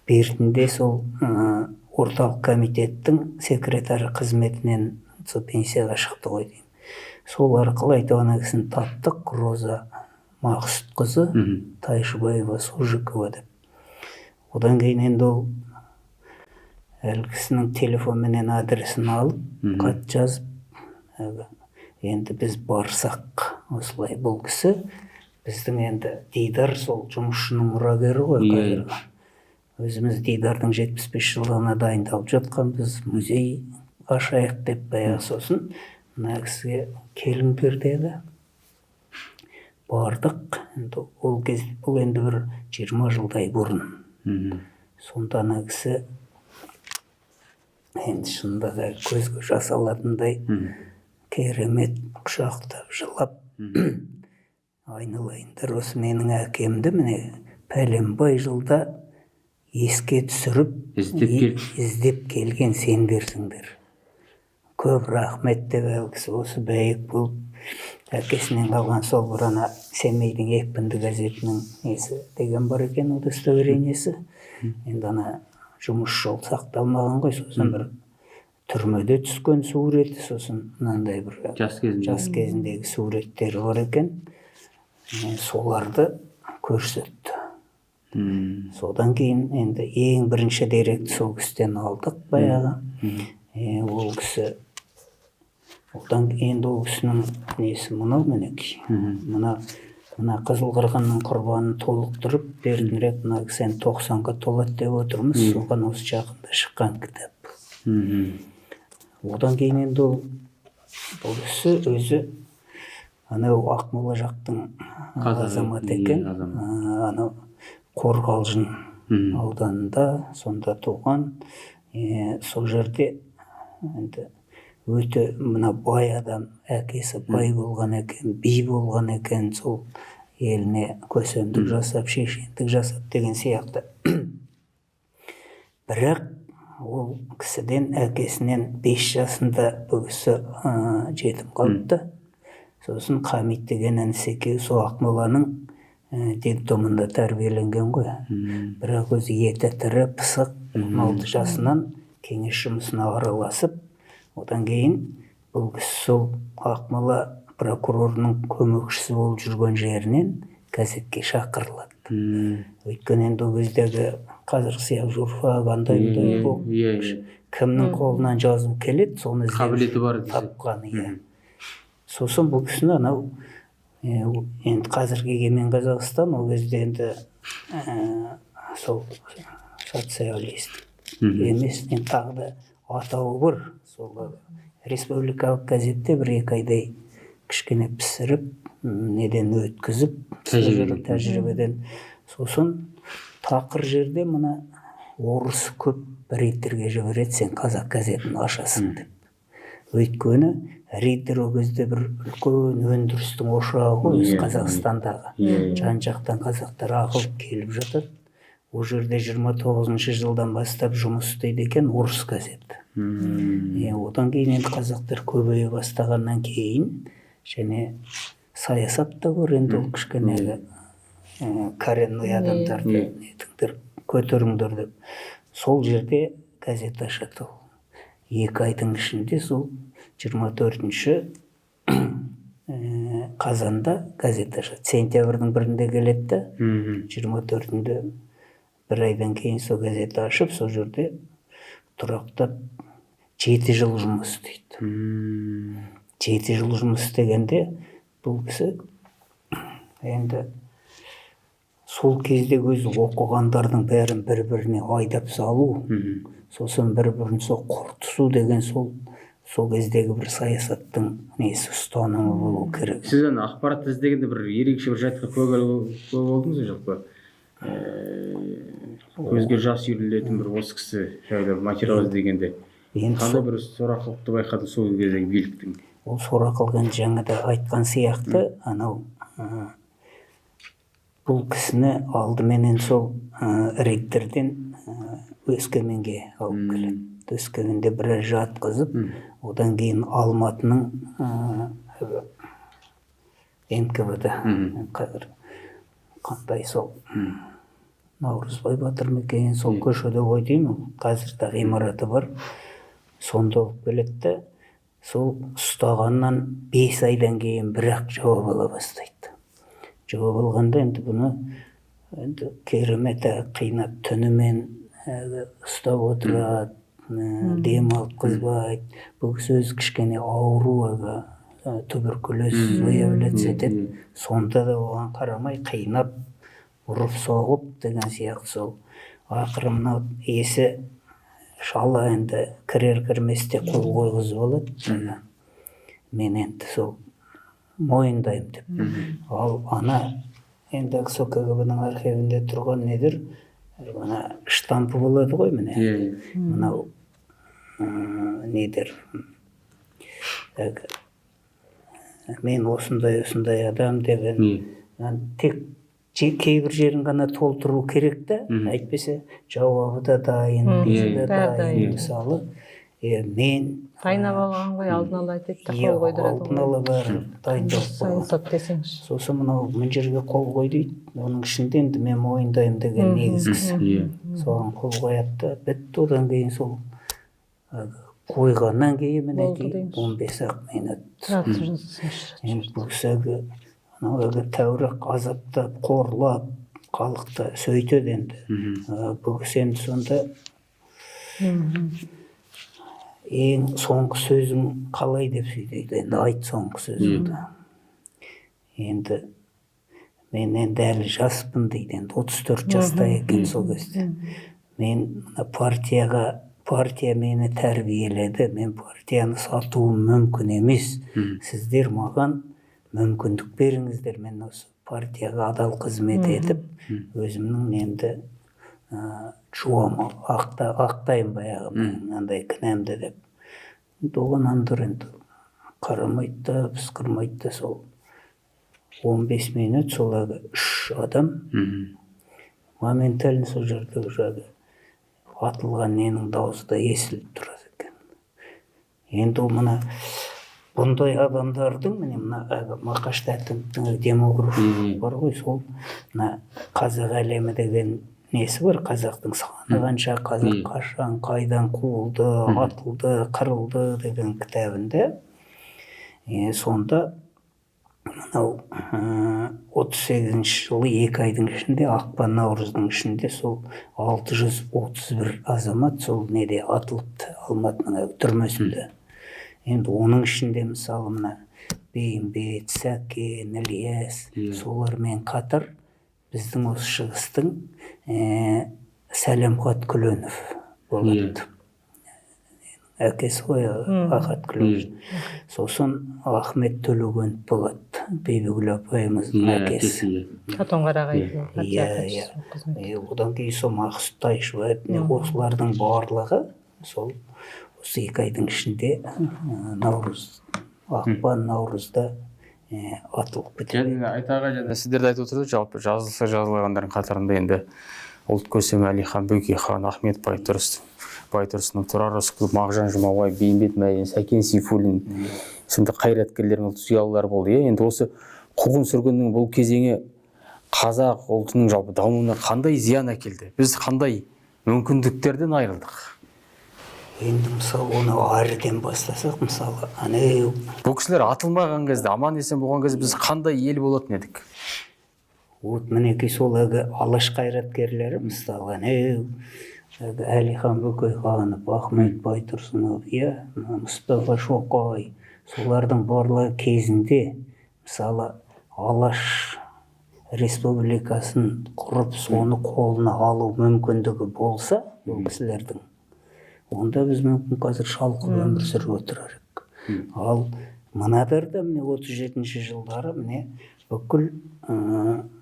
[SPEAKER 2] Бертінде сол орталық комитеттің секретары қызметінен сол пенсияға шықты ғой деймін. Сол арқылы әйтеуір ана кісіні таптық, Роза Мақсұтқызы Тайшыбаева Сужикова деп. Одан кейін енді ол әлгісінің телефонменен адресін алып, хат жазып, енді біз барсақ Осылай бұл кісі біздің енді Дидар сол жұмысшының мұрагері ғой қазіргі. Өзіміз Дидардың 75 жылдығына дайындалып жатқанбыз, музей ашайық деп баяғы. Сосын мына кісіге келіңдер деді. Бардық. Енді ол кез, бұл енді бір 20 жылдай бұрын. Сонда ана кісі енді шынында да көзге жас алатындай керемет құшақтап жылап, айналайындар, осы менің әкемді міне пәленбай жылда еске түсіріп, іздеп келген сендерсіңдер, көп рахмет деп ол кісі осы бәйек болып әкесінен қалған сол бір ана Семейдің екпінді газетінің несі деген бар екен, удостоверениесі. Енді ана жұмыс жол сақталмаған ғой, сосын бір түрмеде түскен суреті, сосын мынандай бір
[SPEAKER 1] жас кезінде
[SPEAKER 2] жас кезіндегі суреттері бар екен, соларды көрсетті. Содан кейін енді ең бірінші деректі сол кісіден алдық баяғы. Ол кісі одан енді ол кісінің несі мынау мінекей. Мына Қызыл қырғынның құрбанын толықтырып, берінірек мына кісі енді 90-ға толады деп отырмыз. Соған осы жақында шыққан кітап. Одан кейін енді ол бұл кісі өзі анау Ақмола жақтың азаматы екен. Анау Қорғалжын ауданында сонда туған. Сол жерде енді өте мына бай адам, әкесі бай болған екен, би болған екен, сол еліне көсемдік жасап, шешендік жасап деген сияқты. Бірақ ол кісіден, әкесінен 5 жасында бұл кісі жетім қалыпты. Сосын Хамит деген інісі екеуі сол Ақмоланың детдомында тәрбиеленген ғой. Бірақ өзі еті тірі, пысық, 16 жасынан кеңес жұмысына араласып, одан кейін бұл кісі сол Ақмола прокурорының көмекшісі болып жүрген жерінен газетке шақырылады. Өйткені енді ол кездегі қазіргі сияқты журфак андай болып, кімнің қолынан жазу келеді, соны
[SPEAKER 1] қабілеті бар
[SPEAKER 2] тапқан. Иә. Сосын бұл кісіні анау енді қазіргі Егемен Қазақстан, ол кезде енді сол социалист емес, енді тағы да атауы бар, сол республикалық газетте 1-2 айдай кішкене пісіріп, неден өткізіп, тәжірибеден. Сосын тақыр жерде мына орыс көп рейдерге жібереді, сен қазақ газетін ашасың деп. Өйткені рейдер ол кезде бір үлкен өндірістің ошағы ғой, өз Қазақстандағы. Жан-жақтан қазақтар ағылып келіп жатады. Ол жерде 29 жылдан бастап жұмыс істейді екен орыс газеті. Одан кейін енді қазақтар көбейе бастағаннан кейін және саясат та бар енді, ол кішкене коренной адамдарды нетіңдер, көтеріңдер деп. Сол жерде газет ашады ол. 2 айдың ішінде сол 24 қазанда газет ашады. Сентябрьдің 1-інде келеді де, 24-інде бір айдан кейін сол газет ашып, сол жерде тұрақтап 7 жыл жұмыс істейді. 7 жыл жұмыс істегенде бұл кісі енді сол кезде өзі оқығандардың бәрін бір-біріне айдап салу, сосын бір-бірін сол құртысу деген сол кездегі бір саясаттың несі, ұстанымы болу керек.
[SPEAKER 1] Сіз ана ақпаратты іздегенде бір ерекше бір жайтқа куә болдыңыз ба жалпы? Көзге жас үйірілетін бір осы кісі жайлы материал іздегенде қандай бір сорақылықты байқадыңыз сол кездегі биліктің?
[SPEAKER 2] Ол сорақылық енді жаңа да айтқан сияқты, анау бұл кісіні алдыменен сол рейдтерден Өскеменге алып келеді. Өскеменде біраз жатқызып, одан кейін Алматының НКВД қазір қандай сол Наурызбай батыр ма екен, сол көшеде ғой деймін, қазір де ғимараты бар, сонда алып келеді де, сол ұстағаннан 5 айдан кейін бірақ жауап ала бастайды. Жауап алғанда енді бұны енді керемет қинап, түнімен ұстап отырады, дем алғызбайды. Бұл кісі өзі кішкене ауру, туберкулез выявляться етеді. Сонда да оған қарамай қинап, ұрып соғып деген сияқты. Сол ақыры мынау есі шала енді кірер кірместе қол қойғызып алады, мен енді сол мойындаймын деп. Ал ана енді сол КГБ-ның архивінде тұрған недер, мына штампы болады ғой, міне мынау недер, мен осындай осындай адам деп. Тек кейбір жерін ғана толтыру керек та, әйтпесе жауабы да дайын, несі де дайын. Мысалы, мен
[SPEAKER 3] дайындап алған ғой, алдын ала айтады да, қол қойдырады.
[SPEAKER 2] Алдын ала бәрі дайындалып қойған.
[SPEAKER 3] Саясат десеңші.
[SPEAKER 2] Сосын мынау мына жерге қол қой дейді, оның ішінде енді мен мойындаймын деген негізгісі. Соған қол қояды да, бітті. Одан кейін сол қойғаннан кейін мінекей 15-ақ минут. Енді бұл кісі анау тәуір-ақ азаптап, қорлап, халықты сөйтеді енді. Бұл кісі енді сонда ең соңғы сөзің қалай деп сөйлейді енді, айт соңғы сөзіңді. Енді мен енді әлі жаспын дейді, енді 34 жаста екен сол кезде. Мен мына партияға, партия мені тәрбиеледі, мен партияны сатуым мүмкін емес. Сіздер маған мүмкіндік беріңіздер, мен осы партияға адал қызмет етіп, өзімнің енді жуам, ақтайын баяғы мынандай кінәмді деп. Енді оған андыр енді қарамайды да, пысқырмайды да, сол 15 минут сол әлгі 3 адам моментально сол жерде уже атылған ненің дауысы да естіліп тұрады екен. Енді ол мына бұндай адамдардың, міне мына әлгі Мақаш Тәтімовтің демограф бар ғой, сол мына «Қазақ әлемі» деген несі бар, қазақтың саны қанша, қазақ қашан қайдан қуылды, атылды, қырылды деген кітабында. Сонда мынау 38 жылы 2 айдың ішінде, ақпан наурыздың ішінде сол 631 азамат сол неде атылыпты, Алматының түрмесінде. Енді оның ішінде мысалы мына Бейімбет, Сәкен, Ілияс, солармен қатар біздің осы шығыстың Сәлемхат Күленов болады. Әкесі ғой Ахат Күленов. Сосын Ахмет Төлегенов болады, Бибігүл апайымыздың әкесі.
[SPEAKER 3] Қатонқарағай.
[SPEAKER 2] Иә, иә. Одан кейін сол Мақсұт Тайшыбаев, осылардың барлығы сол осы 2 айдың ішінде наурыз, ақпан наурызда атылып кетеді.
[SPEAKER 1] Және айтаға және сіздер де айтып отырсыз, жалпы жазылса жазылғандардың қатарында енді ұлт көсемі Әлихан Бөкейхан, Ахмет Байтұрсынов, Тұрар Рысқұлов, Мағжан Жұмабаев, Бейімбет Майлин, Сәкен Сейфуллин сынды қайраткерлер, ұлт зиялылар болды. Енді осы қуғын сүргіннің бұл кезеңі қазақ ұлтының жалпы дамуына қандай зиян әкелді? Біз қандай мүмкіндіктерден айырылдық?
[SPEAKER 2] Енді мысалы оны әріден бастасақ, мысалы анау
[SPEAKER 1] бұл кісілер атылмаған кезде, аман есен болған кезде біз қандай ел болатын едік?
[SPEAKER 2] Вот мінекей сол әлгі алаш қайраткерлері, мысалы анау әлгі Әлихан Бөкейханов, Ахмет Байтұрсынов, иә, Мұстафа Шоқай, солардың барлығы кезінде мысалы Алаш республикасын құрып, соны қолына алу мүмкіндігі болса бұл кісілердің, онда біз мүмкін қазір шалқып өмір сүріп отырар едік. Ал мынадарда міне 37 жылдары міне бүкіл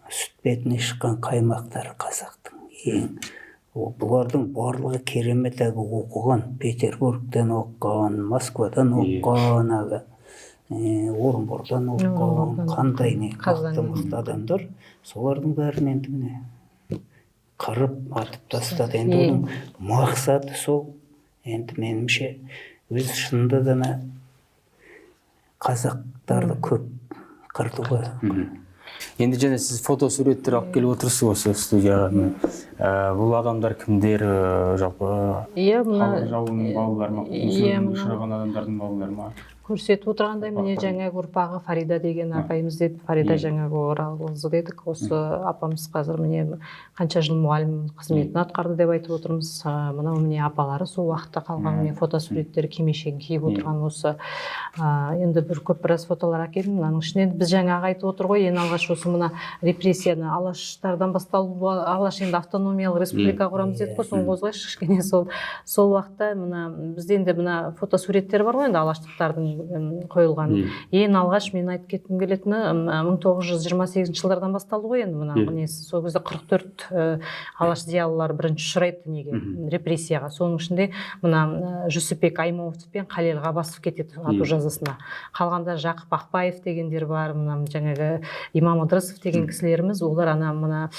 [SPEAKER 2] сүт бетіне шыққан қаймақтары қазақтың ең. Бұлардың барлығы керемет әлгі оқыған, Петербургтен оқыған, Москвадан оқыған, әлгі Орынбордан оқыған, қандай не мықты адамдар, солардың бәрін енді міне қырып атып тастады. Енді оның мақсаты сол. Енді меніңше өз шынында да қазақтарды көп қырды ғой.
[SPEAKER 1] Енді және сіз фотосуреттер алып келіп отырсыз осы студияға. Бұл адамдар кімдер жалпы?
[SPEAKER 3] Иә, мына
[SPEAKER 1] халық жауының балалары ма?
[SPEAKER 3] Иә,
[SPEAKER 1] ұшыраған адамдардың балалары ма?
[SPEAKER 3] Көрсетіп отырғандай, міне, жаңағы ұрпағы Фарида деген апайымыз деді. Фарида жаңағы Оралқызы дедік. Осы апамыз қазір, міне, қанша жыл мұғалім қызметін атқарды деп айтып отырмыз. Мынау, міне, апалары сол уақытта қалған, міне, фотосуреттері, кимешегін киіп отырған осы. Енді бір көп, біраз фотолар әкелдім. Мынаның ішінен біз жаңағы айтып отыр ғой, ең алғаш осы мына репрессияны алаштардан басталып, Алаш енді автономиялық республика құрамыз дедік қой, соны қозғайықшы кішкене. Сол уақытта мына бізде енді мына фотосуреттер бар ғой енді, алаштықтардың қойылған. Ең алғаш мен айтып кеткім келетіні, 1928 жылдардан басталды ғой енді мына несі. Сол кезде 44 алаш зиялылары бірінші ұшырайды неге, репрессияға. Соның ішінде мына Жүсіпбек Аймауытов пен Қалел Ғаббасов кетеді ату жазасына. Қалғанда Жақып Ақбаев дегендер бар, мына жаңағы Имам Ыдырысов деген кісілеріміз. Олар ана мына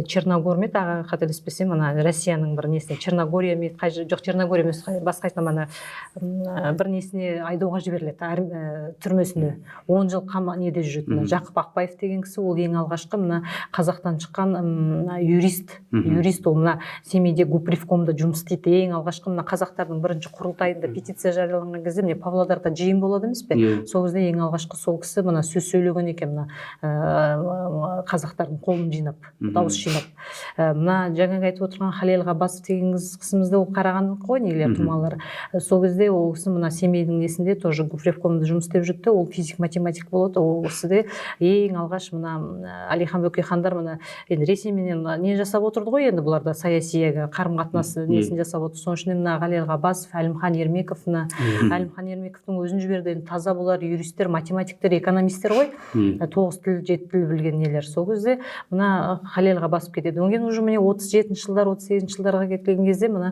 [SPEAKER 3] Черногор ма еді, аға, қателеспесем, ана Россияның бір несіне, Черногория ма еді, жоқ, Черногория емес, басқа айтсам, ана бір несіне айдауға жіберіледі, түрмесіне 10 жыл қама неде жүреді. Мына Жақып Ақбаев деген кісі, ол ең алғашқы мына қазақтан шыққан юрист. Юрист ол мына Семейде губревкомда жұмыс істейді. Ең алғашқы мына қазақтардың бірінші құрылтайында петиция жарияланған кезде, міне, Павлодарда жиын болады емес пе?
[SPEAKER 1] Иә.
[SPEAKER 3] Сол кезде ең алғашқы сол кісі мына сөз сөйлеген екен, мына қазақтардың қолын жинап, дауыс жинап. Мына жаңағы айтып отырған Халел Ғаббасов деген кісіміз де, ол Қарағанды ғой нелер, тумалары. Сол кезде ол кісі мына Семейдің несінде тоже губревкомда жұмыс істеп жүрді. Ол физик математик болады. Ол кісі де ең алғаш мына Әлихан Бөкейхандар мына енді Ресейменен не жасап отырды ғой енді, бұларда саяси қарым қатынас несін жасап отыр. Соның ішінде мына Халел Ғаббасов, Әлімхан Ермеков, мына Әлімхан Ермековтің өзін жіберді. Енді таза бұлар юристтер, математиктер, экономисттер ғой. Тоғыз тіл, жеті тіл білген нелер. Сол кезде мына Халел Ғаббасов кетеді. Одан кейін уже, міне, 37-жылдар, 38-жылдарға кеткен кезде мына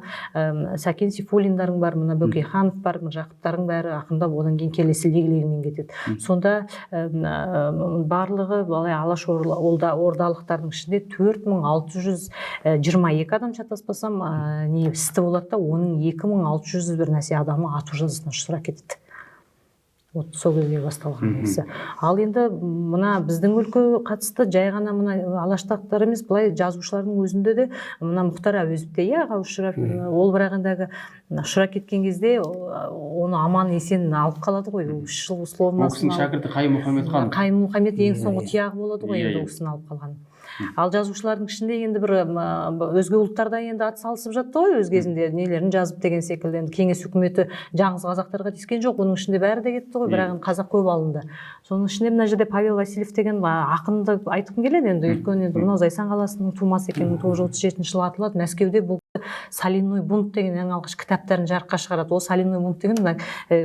[SPEAKER 3] Сәкен Сейфуллиндарың бар, мына Бөкейханов бар, Міржақыптардың бәрі ақындап, одан кейін келесі легі-легімен кетеді. Сонда барлығы былай Алаш ордалықтардың ішінде 4622 адам, шатаспасам, не істі болады да, оның 2600 бір нәрсе адамы ату жазасына ұшырап кетеді. Вот сол кезде басталған несі. Ал енді мына біздің өлке қатысты жай ғана мына алаштықтар емес, былай жазушылардың өзінде де мына Мұхтар Әуезов те, иә, аға, ұшырап. Ол бірақ ендегі ұшырап кеткен кезде оны аман есен алып қалады ғой, ол 3 жыл условно.
[SPEAKER 1] Ол кісінің шәкірті Қайым Мұхаммедхан.
[SPEAKER 3] Қайым Мұхаммед ең соңғы тұяғы болады ғой енді, ол кісіні алып қалған. Ал жазушылардың ішінде енді бір өзге ұлттарда енді ат салысып жатты ғой өз кезінде, нелерін жазып деген секілді. Енді кеңес үкіметі жалғыз қазақтарға тиіскен жоқ, оның ішінде бәрі де кетті ғой, бірақ енді қазақ көп алынды. Соның ішінде мына жерде Павел Васильев деген ақынды айтқым келеді енді, өйткені енді мынау Зайсан қаласының тумасы екен. 1937 жылы атылады Мәскеуде. Бұл «Соляной бунт» деген ең алғаш кітаптарын жарыққа шығарады. Ол «Соляной бунт» деген мына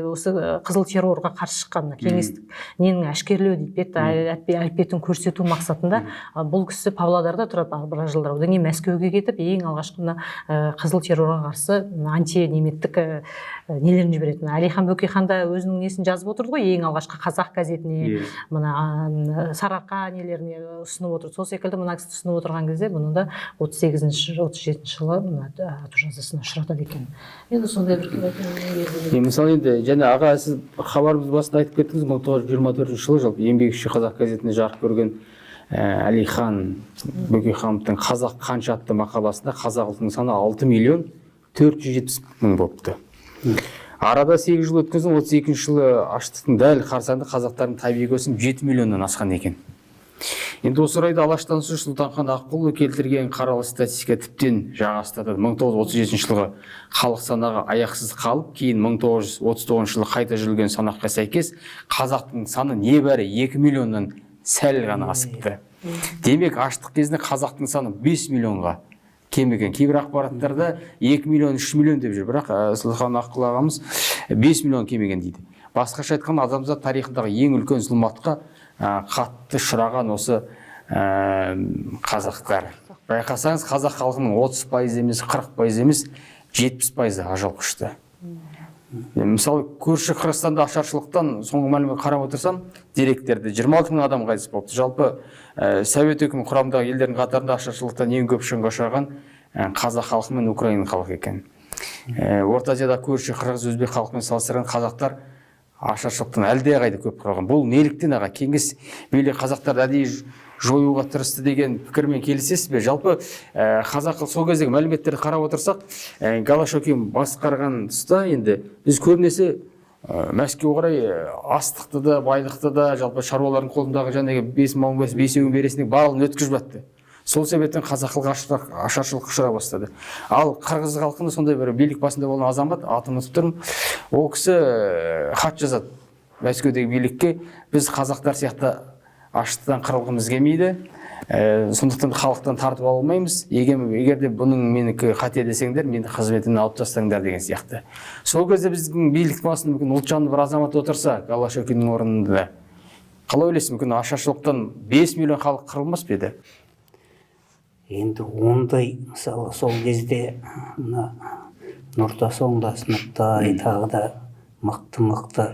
[SPEAKER 3] осы қызыл террорға қарсы шыққан, мына кеңестік ненің әшкерелеу дейді, бет әлпетін көрсету мақсатында. Бұл кісі Павлодарда тұрады біраз жылдар, одан кейін Мәскеуге кетіп, ең алғашқы мына қызыл террорға қарсы антинеметтік нелерін жібереді. Мына Әлихан Бөкейхан да өзінің несін жазып отырды ғой, ең алғашқы «Қазақ» газетіне, мына «Сарыарқа» нелеріне ұсынып отырды. Сол секілді мына кісі ұсынып отырған кезде бұны да 38-ші, 37-жылы мына ату жазасына ұшыратады екен. Енді сондай бір
[SPEAKER 1] Мысалы, енді және аға, сіз хабарымыз басында айтып кеттіңіз, 1924 жылы жалпы «Еңбекші қазақ» газетінде жарық көрген Әлихан Бөкейхановтың «Қазақ қанша» атты мақаласында қазақ ұлтының саны 6 миллион 470 мың болыпты. Арада 8 жыл өткен соң, 32 жылы аштықтың дәл қарсаңында қазақтардың табиғи өсімі 7 миллионнан асқан екен. Енді осы орайда алаштанушы Сұлтанхан Аққұлұлы келтірген қаралы статистика тіптен жаға ұстатады. 1937 жылғы халық санағы аяқсыз қалып, кейін 1939 жылы қайта жүргізілген санаққа сәйкес қазақтың саны небәрі 2 миллионнан сәл ғана асыпты. Демек, аштық кезінде қазақтың саны 5 миллионға кеміген. Кейбір ақпараттарда 2 миллион, 3 миллион деп жүр, бірақ Сұлтанхан Аққұл ағамыз 5 миллион кеміген дейді. Басқаша айтқанда, адамзат тарихындағы ең үлкен зұлматқа қатты ұшыраған осы қазақтар. Байқасаңыз, қазақ халқының 30% емес, 40% емес, 70% ажал құшты. Мысалы, көрші Қырғызстанда ашаршылықтан, соңғы мәлімет қарап отырсам деректерді, 26 мың адам қайтыс болыпты. Жалпы Совет өкіметі құрамындағы елдердің қатарында ашаршылықтан ең көп шығынға ұшыраған қазақ халқы мен украин халқы екен. Орта Азияда көрші қырғыз, өзбек халқымен салыстырған қазақтар ашаршылықтан әлдеқайда көп қырылған. Бұл неліктен, аға? Кеңес билігі қазақтарды әдейі жоюға тырысты деген пікірмен келісесіз бе? Жалпы қазақ сол кездегі мәліметтерді қарап отырсақ, Голощекин басқарған тұста енді біз көбінесе Мәскеу қарай астықты да, байлықты да, жалпы шаруалардың қолындағы жаңағы 5 мың бесеуін бересің деп барлығын өткізіп жатты. Сол себептен қазақ халқы ашаршылыққа ұшыра бастады. Ал қырғыз халқында сондай бір билік басында болған азамат, атын ұмытып тұрмын, ол кісі хат жазады Мәскеудегі билікке: біз қазақтар сияқты аштықтан қырылғымыз келмейді, сондықтан халықтан тартып ала алмаймыз, егер де бұның менікі қате десеңдер, мені қызметімнен алып тастаңдар деген сияқты. Сол кезде біздің билік басында мүмкін ұлтжанды бір азамат отырса, Голощекиннің орнында, қалай ойлайсыз, мүмкін ашаршылықтан 5 миллион халық қырылмас па еді?
[SPEAKER 2] Енді ондай, мысалы, сол кезде мына Нұртас Оңдасыновтай, тағы да мықты-мықты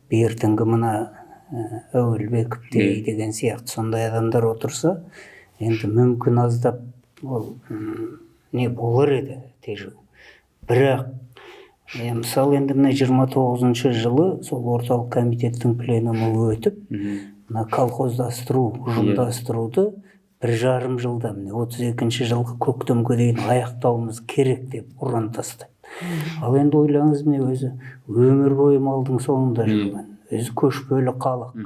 [SPEAKER 2] бертінгі мына Әуелбековтей деген сияқты сондай адамдар отырса, енді мүмкін аздап ол не болар еді, тежеу. Бірақ мысалы, енді мына 29 жылы сол орталық комитеттің пленумы өтіп, мына колхоздастыру, ұжымдастыруды 1,5 жылда, міне 32 жылғы көктемге дейін аяқтауымыз керек деп ұран тастайды. Ал енді ойлаңыз, міне өзі өмір бойы малдың соңында жүрген, өзі көшпелі халық,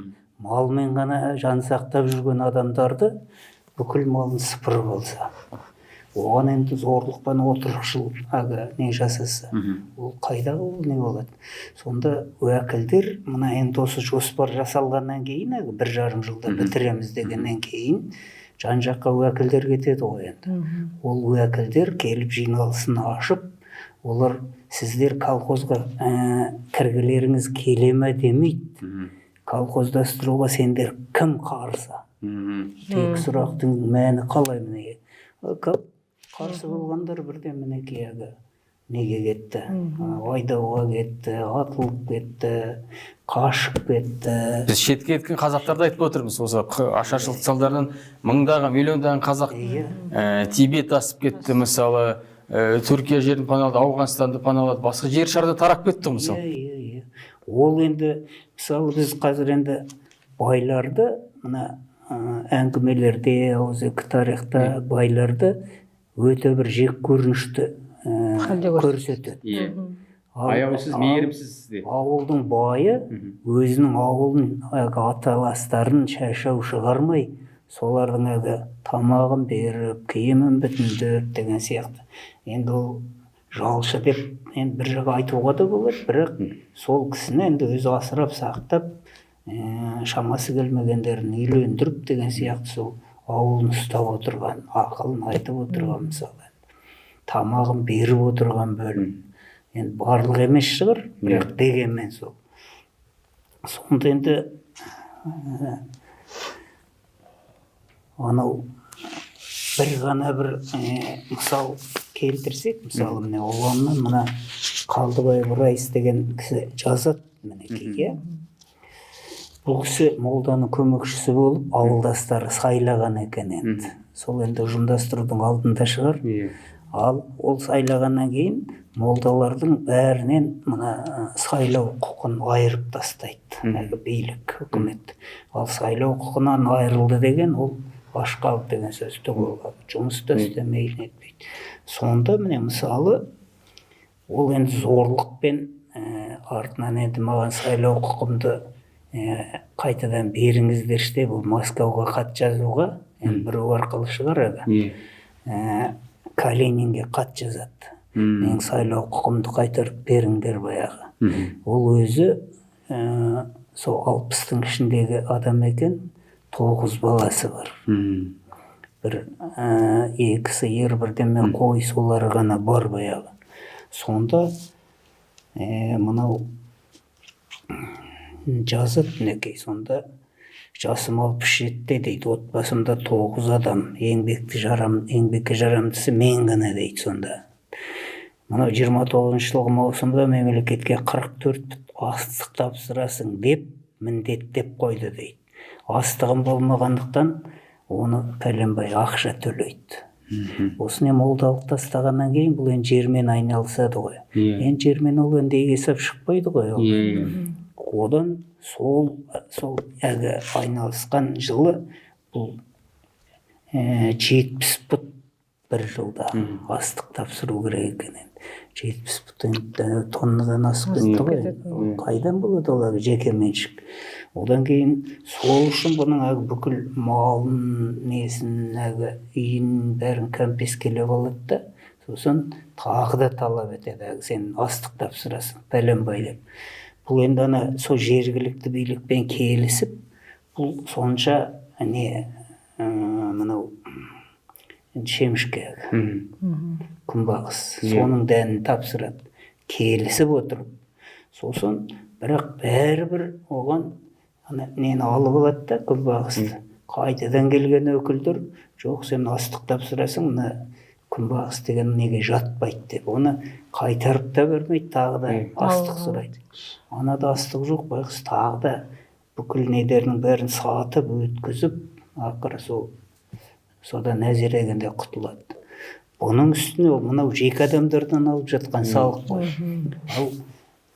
[SPEAKER 2] малмен ғана жан сақтап жүрген адамдарды бүкіл малын сыпырып алса, оған енді зорлықпен отырықшыл әлгі не жасаса, ол қайдағы ол не болады? Сонда уәкілдер мына енді осы жоспар жасалғаннан кейін, әлгі 1,5 жылда бітіреміз дегеннен кейін, жан жаққа уәкілдер кетеді ғой енді. Ол уәкілдер келіп жиналысын ашып, олар сіздер колхозға кіргілеріңіз келе ме демейді, колхоздастыруға сендер кім қарсы? Тек сұрақтың мәні қалай міне? Қарсы болғандар бірден мінекей әлгі неге кетті, айдауға кетті, атылып кетті, қашып кетті.
[SPEAKER 1] Біз шетке кеткен қазақтарды айтып отырмыз. Осы ашаршылық салдарынан мыңдаған, миллиондаған қазақ Тибет асып кетті, мысалы, Түркия жерін паналады, Ауғанстанды паналады, басқа жер шарда тарап кетті ғой, мысалы.
[SPEAKER 2] Иә. Ол енді, мысалы, біз қазір енді байларды мына әңгімелерде, ауызекі тарихта байларды өте бір жек көрінішті көрсетеді.
[SPEAKER 1] Аяусыз, мейірімсіз деп.
[SPEAKER 2] Ауылдың байы өзінің ауылын, әлгі аталастарын шашау шығармай, солардың әлгі тамағын беріп, киімін бүтіндеп деген сияқты. Енді ол жалшы деп енді бір жағы айтуға да болады, бірақ сол кісіні енді өзі асырап сақтап, шамасы келмегендерін үйлендіріп деген сияқты, сол ауылын ұстап отырған, ақылын айтып отырған, мысалы, тамағын беріп отырған бөлім. Енді барлық емес шығар, бірақ дегенмен сол. Сонда енді анау бір ғана бір мысал келтірсек, мысалы, міне Оғаннан мына Қалдыбаев Райс деген кісі жазады мінекей, иә. Бұл кісі молданың көмекшісі болып, ауылдастары сайлаған екен енді. Сол енді ұжымдастырудың алдында шығар. Ал ол сайлағаннан кейін молдалардың бәрінен мына сайлау құқын айырып тастайды. Әлгі билік, үкімет. Ал сайлау құқынан айырылды деген ол аш қалды деген сөз түгел. Жұмыс та істемейді, нетпейді. Сонда міне мысалы, ол енді зорлықпен артынан енді маған сайлау құқымды қайтадан беріңіздерші деп ол Москваға хат жазуға, енді біреу арқылы шығар әлі. Калининге хат жазады. Менің сайлау құқымды қайтарып беріңдер баяғы. Ол өзі сол 60-тың ішіндегі адам екен, 9 баласы бар. Бір 2 сиыр, бірдеме қой, солары ғана бар баяғы. Сонда мынау жазады мінекей, сонда жасым 67-те дейді, отбасымда 9 адам, еңбекке жарамдысы мен ғана дейді сонда. Мынау 29 жылғы маусымда мемлекетке 44 астық тапсырасың деп міндеттеп қойды дейді. Астығым болмағандықтан оны пәленбай ақша төлейді. Осыны молдалық тастағаннан кейін бұл енді жермен айналысады ғой. Енді жермен ол енді есеп шықпайды ғой ол. Одан сол әлгі айналысқан жылы бұл 70 пұт бір жылда астық тапсыру керек екен енді. 70 тоннадан асып кетті ғой. Қайдан болады ол жеке меншік? Одан кейін сол үшін бұның әлгі бүкіл малын, несін, әлгі үйін бәрін кәмпескелеп алады да, сосын тағы да талап етеді, әлгі сен астық тапсырасың пәленбай деп. Бұл енді ана сол жергілікті билікпен келісіп, бұл сонша не мынау шемішке, күнбағыс, соның дәнін тапсырады, келісіп отырып. Сосын бірақ бәрібір оған ана нені алып алады да күнбағысты. Қайтадан келген өкілдер, жоқ, сен астық тапсырасың, мына күнбағыс деген неге жатпайды деп, оны қайтарып та бермейді, тағы да астық сұрайды. Анада астық жоқ, байғұс тағы да бүкіл недерінің бәрін сатып өткізіп, ақыры сол содан әзірегенде құтылады. Бұның үстіне ол мынау жеке адамдардан алып жатқан салық қой. Ал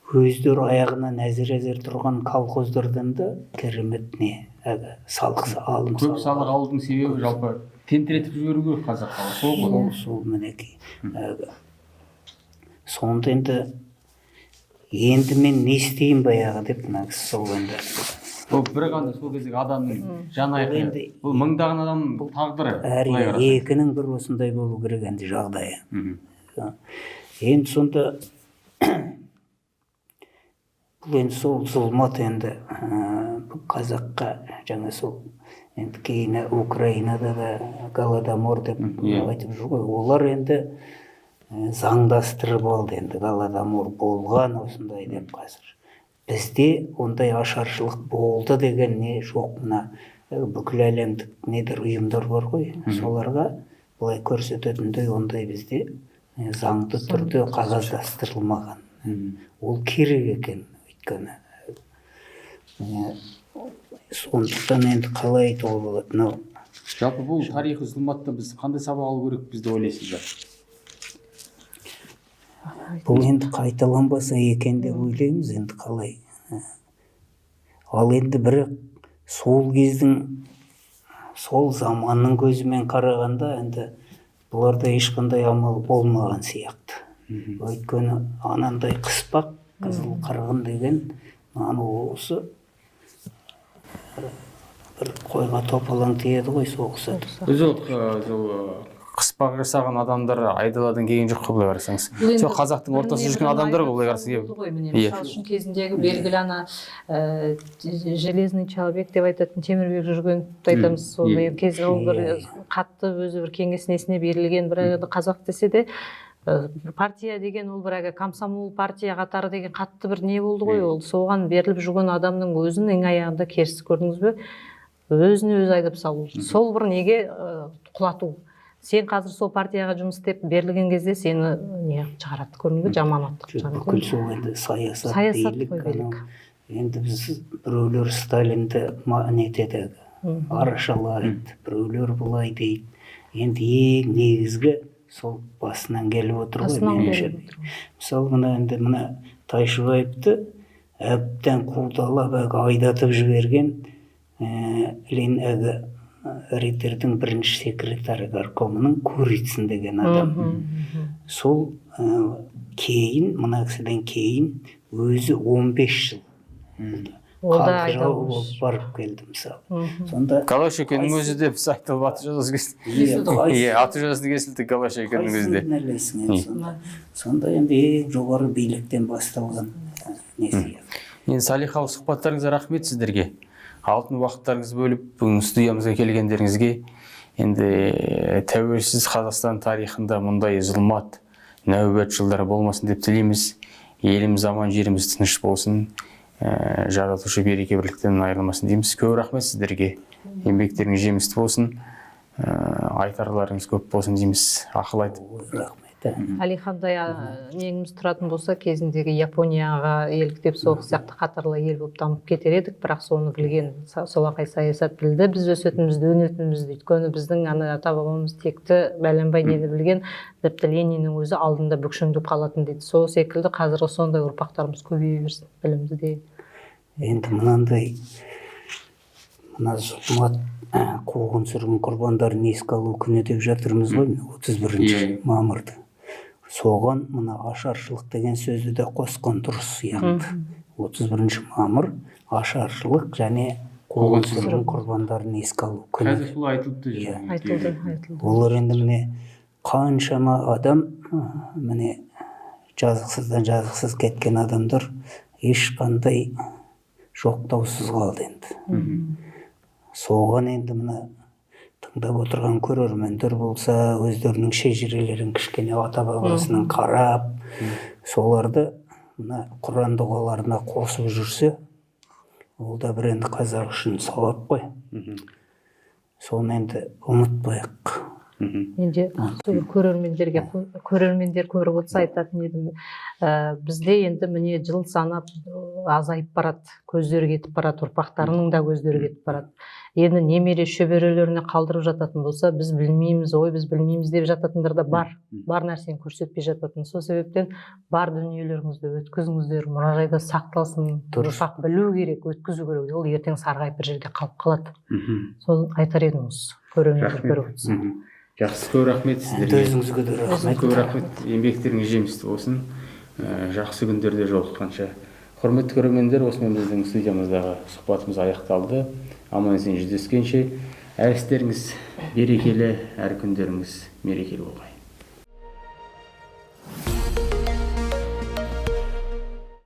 [SPEAKER 2] өздері аяғынан әзір-әзір тұрған колхоздардан да керемет не әлгі салық алым.
[SPEAKER 1] Көп салық алудың себебі жалпы тентіретіп жіберу керек қазақ халқы. Сол ғой.
[SPEAKER 2] Сол мінекей. Сонда енді мен не істеймін баяғы деп мына кісі сол енді.
[SPEAKER 1] Бұл бір ғана сол кездегі адамның жан айқайы. Бұл мыңдаған адамның тағдыры.
[SPEAKER 2] Әрине, екінің бір осындай болу керек енді жағдайы. Енді сонда бұл енді сол зұлмат енді қазаққа жаңа сол енді кейін Украинада да Голодомор деп айтып жүр ғой. Олар енді заңдастырып алды енді Голодомор болған осындай деп қазір. Бізде ондай ашаршылық болды деген не жоқ, мына бүкіл әлемдік недер ұйымдар бар ғой, соларға былай көрсететіндей ондай бізде заңды түрде қағаздастырылмаған. Ол керек екен, өйткені сондықтан енді қалай айтуға болады мынау?
[SPEAKER 1] Жалпы бұл тарихи зұлматтан біз қандай сабақ алу керекпіз деп ойлайсыздар?
[SPEAKER 2] Бұл енді қайталанбаса екен деп ойлаймыз енді қалай. Ал енді бірақ сол кездің, сол заманның көзімен қарағанда енді бұларда ешқандай амал болмаған сияқты. Өйткені анандай қыспақ, қызыл қырғын деген анау осы бір қойға топалаң тиеді ғой соғысады.
[SPEAKER 1] Жоқ, қыспақ жасаған адамдар айдаладан келген жоқ қой былай қарасаңыз. Сол қазақтың ортасында жүрген адамдар ғой былай қарасаңыз.
[SPEAKER 3] Мысалы үшін кезіндегі белгілі ана железный человек деп айтатын Темірбек Жүргеновті айтамыз. Сол кезінде ол бір қатты өзі бір кеңес несіне берілген бір қазақ десе де партия деген ол бір әлгі комсомол партия қатары деген қатты бір не болды ғой ол. Соған беріліп жүрген адамның өзін ең аяғында керісі көрдіңіз бе? Өзін өзі айдап салу. Сол бір неге құлату. Сен қазір сол партияға жұмыс істеп берілген кезде сені не шығарады, көрдіңіз бе? Жаманаттық шығарады.
[SPEAKER 2] Бүкіл сол енді саясат, билік. Енді біз біреулер Сталинді нетеді, арашалайды, біреулер былай дейді. Енді ең негізгі сол басынан келіп отыр ғой меніңше. Мысалы мына енді мына Тайшыбаевты әбден қудалап әлгі айдатып жіберген Лен әлгі Риттердің бірінші секретары горкомының Курицын деген адам. Сол кейін, мына кісіден кейін өзі 15 жыл халық жауы болып барып келді мысалы. Сонда
[SPEAKER 1] Голощекиннің өзі де біз айтылып аты жазасы кесілді. Иә, аты жазасы кесілді Голощекиннің өзі де.
[SPEAKER 2] Сонда енді ең жоғары биліктен басталған несі.
[SPEAKER 1] Енді салиқалы сұхбаттарыңызға рахмет сіздерге. Алтын уақыттарыңызды бөліп бүгін студиямызға келгендеріңізге. Енді тәуелсіз Қазақстан тарихында мұндай зұлмат, нәубет жылдар болмасын деп тілейміз. Еліміз аман, жеріміз тыныш болсын. Жаратушы береке бірліктен айырылмасын дейміз. Көп рахмет сіздерге. Еңбектеріңіз жемісті болсын. Айтарларыңыз көп болсын дейміз. Ақыл айтып.
[SPEAKER 2] Рахмет.
[SPEAKER 3] Әлихандай неңіміз тұратын болса, кезіндегі Японияға еліктеп соғыс сияқты қатарлы ел болып дамып кетер едік, бірақ соны білген солақай саясат білді, біз өсетінімізді, өнетінімізді. Өйткені біздің ана ата-бабамыз текті бәленбай нені білген, тіпті Лениннің өзі алдында бүкшеңдеп қалатын дейді. Сол секілді қазіргі сондай ұрпақтарымыз көбейе берсін білімді де.
[SPEAKER 2] Енді мынандай мына зұлмат қуғын сүргін құрбандарын еске алу күні деп жатырмыз ғой, міне, 31
[SPEAKER 1] Иә.
[SPEAKER 2] мамырды. Соған мына ашаршылық деген сөзді де қосқан дұрыс сияқты. 31 мамыр — ашаршылық және қуғын сүргін құрбандарын еске алу күні.
[SPEAKER 1] Қазір солай айтылып та жүр.
[SPEAKER 2] Иә.
[SPEAKER 3] Айтылды, айтылды.
[SPEAKER 2] Олар енді, міне, қаншама адам, міне, жазықсыздан жазықсыз кеткен адамдар ешқандай жоқтаусыз қалды енді. Соған енді мына тыңдап отырған көрермендер болса, өздерінің шежірелерін кішкене ата бабасының қарап, соларды мына құран дұғаларына қосып жүрсе, ол да бір енді қазақ үшін сауап қой. Соны енді ұмытпайық.
[SPEAKER 3] Менде сол көрермендерге, көрермендер көріп отырса, айтатын едім, бізде енді, міне, жыл санап азайып барады, көздері кетіп барады, ұрпақтарының да көздері кетіп барады. Енді немере шөберелеріне қалдырып жататын болса, біз білмейміз, ой, біз білмейміз деп жататындар да бар, бар нәрсені көрсетпей жататын. Сол себептен бар дүниелеріңізді өткізіңіздер, мұражайда сақталсын. Ұрпақ білу керек, өткізу керек. Ол ертең сарғайып бір жерде қалып қалады. Соны айтар едім осы көрермендер
[SPEAKER 1] Рахмет.
[SPEAKER 3] көріп отырса.
[SPEAKER 1] Жақсы, көп рахмет сіздерге.
[SPEAKER 2] Өзіңізге де рахмет.
[SPEAKER 1] Көп рахмет, еңбектеріңіз жемісті болсын. Жақсы күндерде жолыққанша. Құрметті көрермендер, осымен біздің студиямыздағы сұхбатымыз аяқталды. Аман есен жүздескенше, әр істеріңіз берекелі, әр күндеріңіз мерекелі болғай.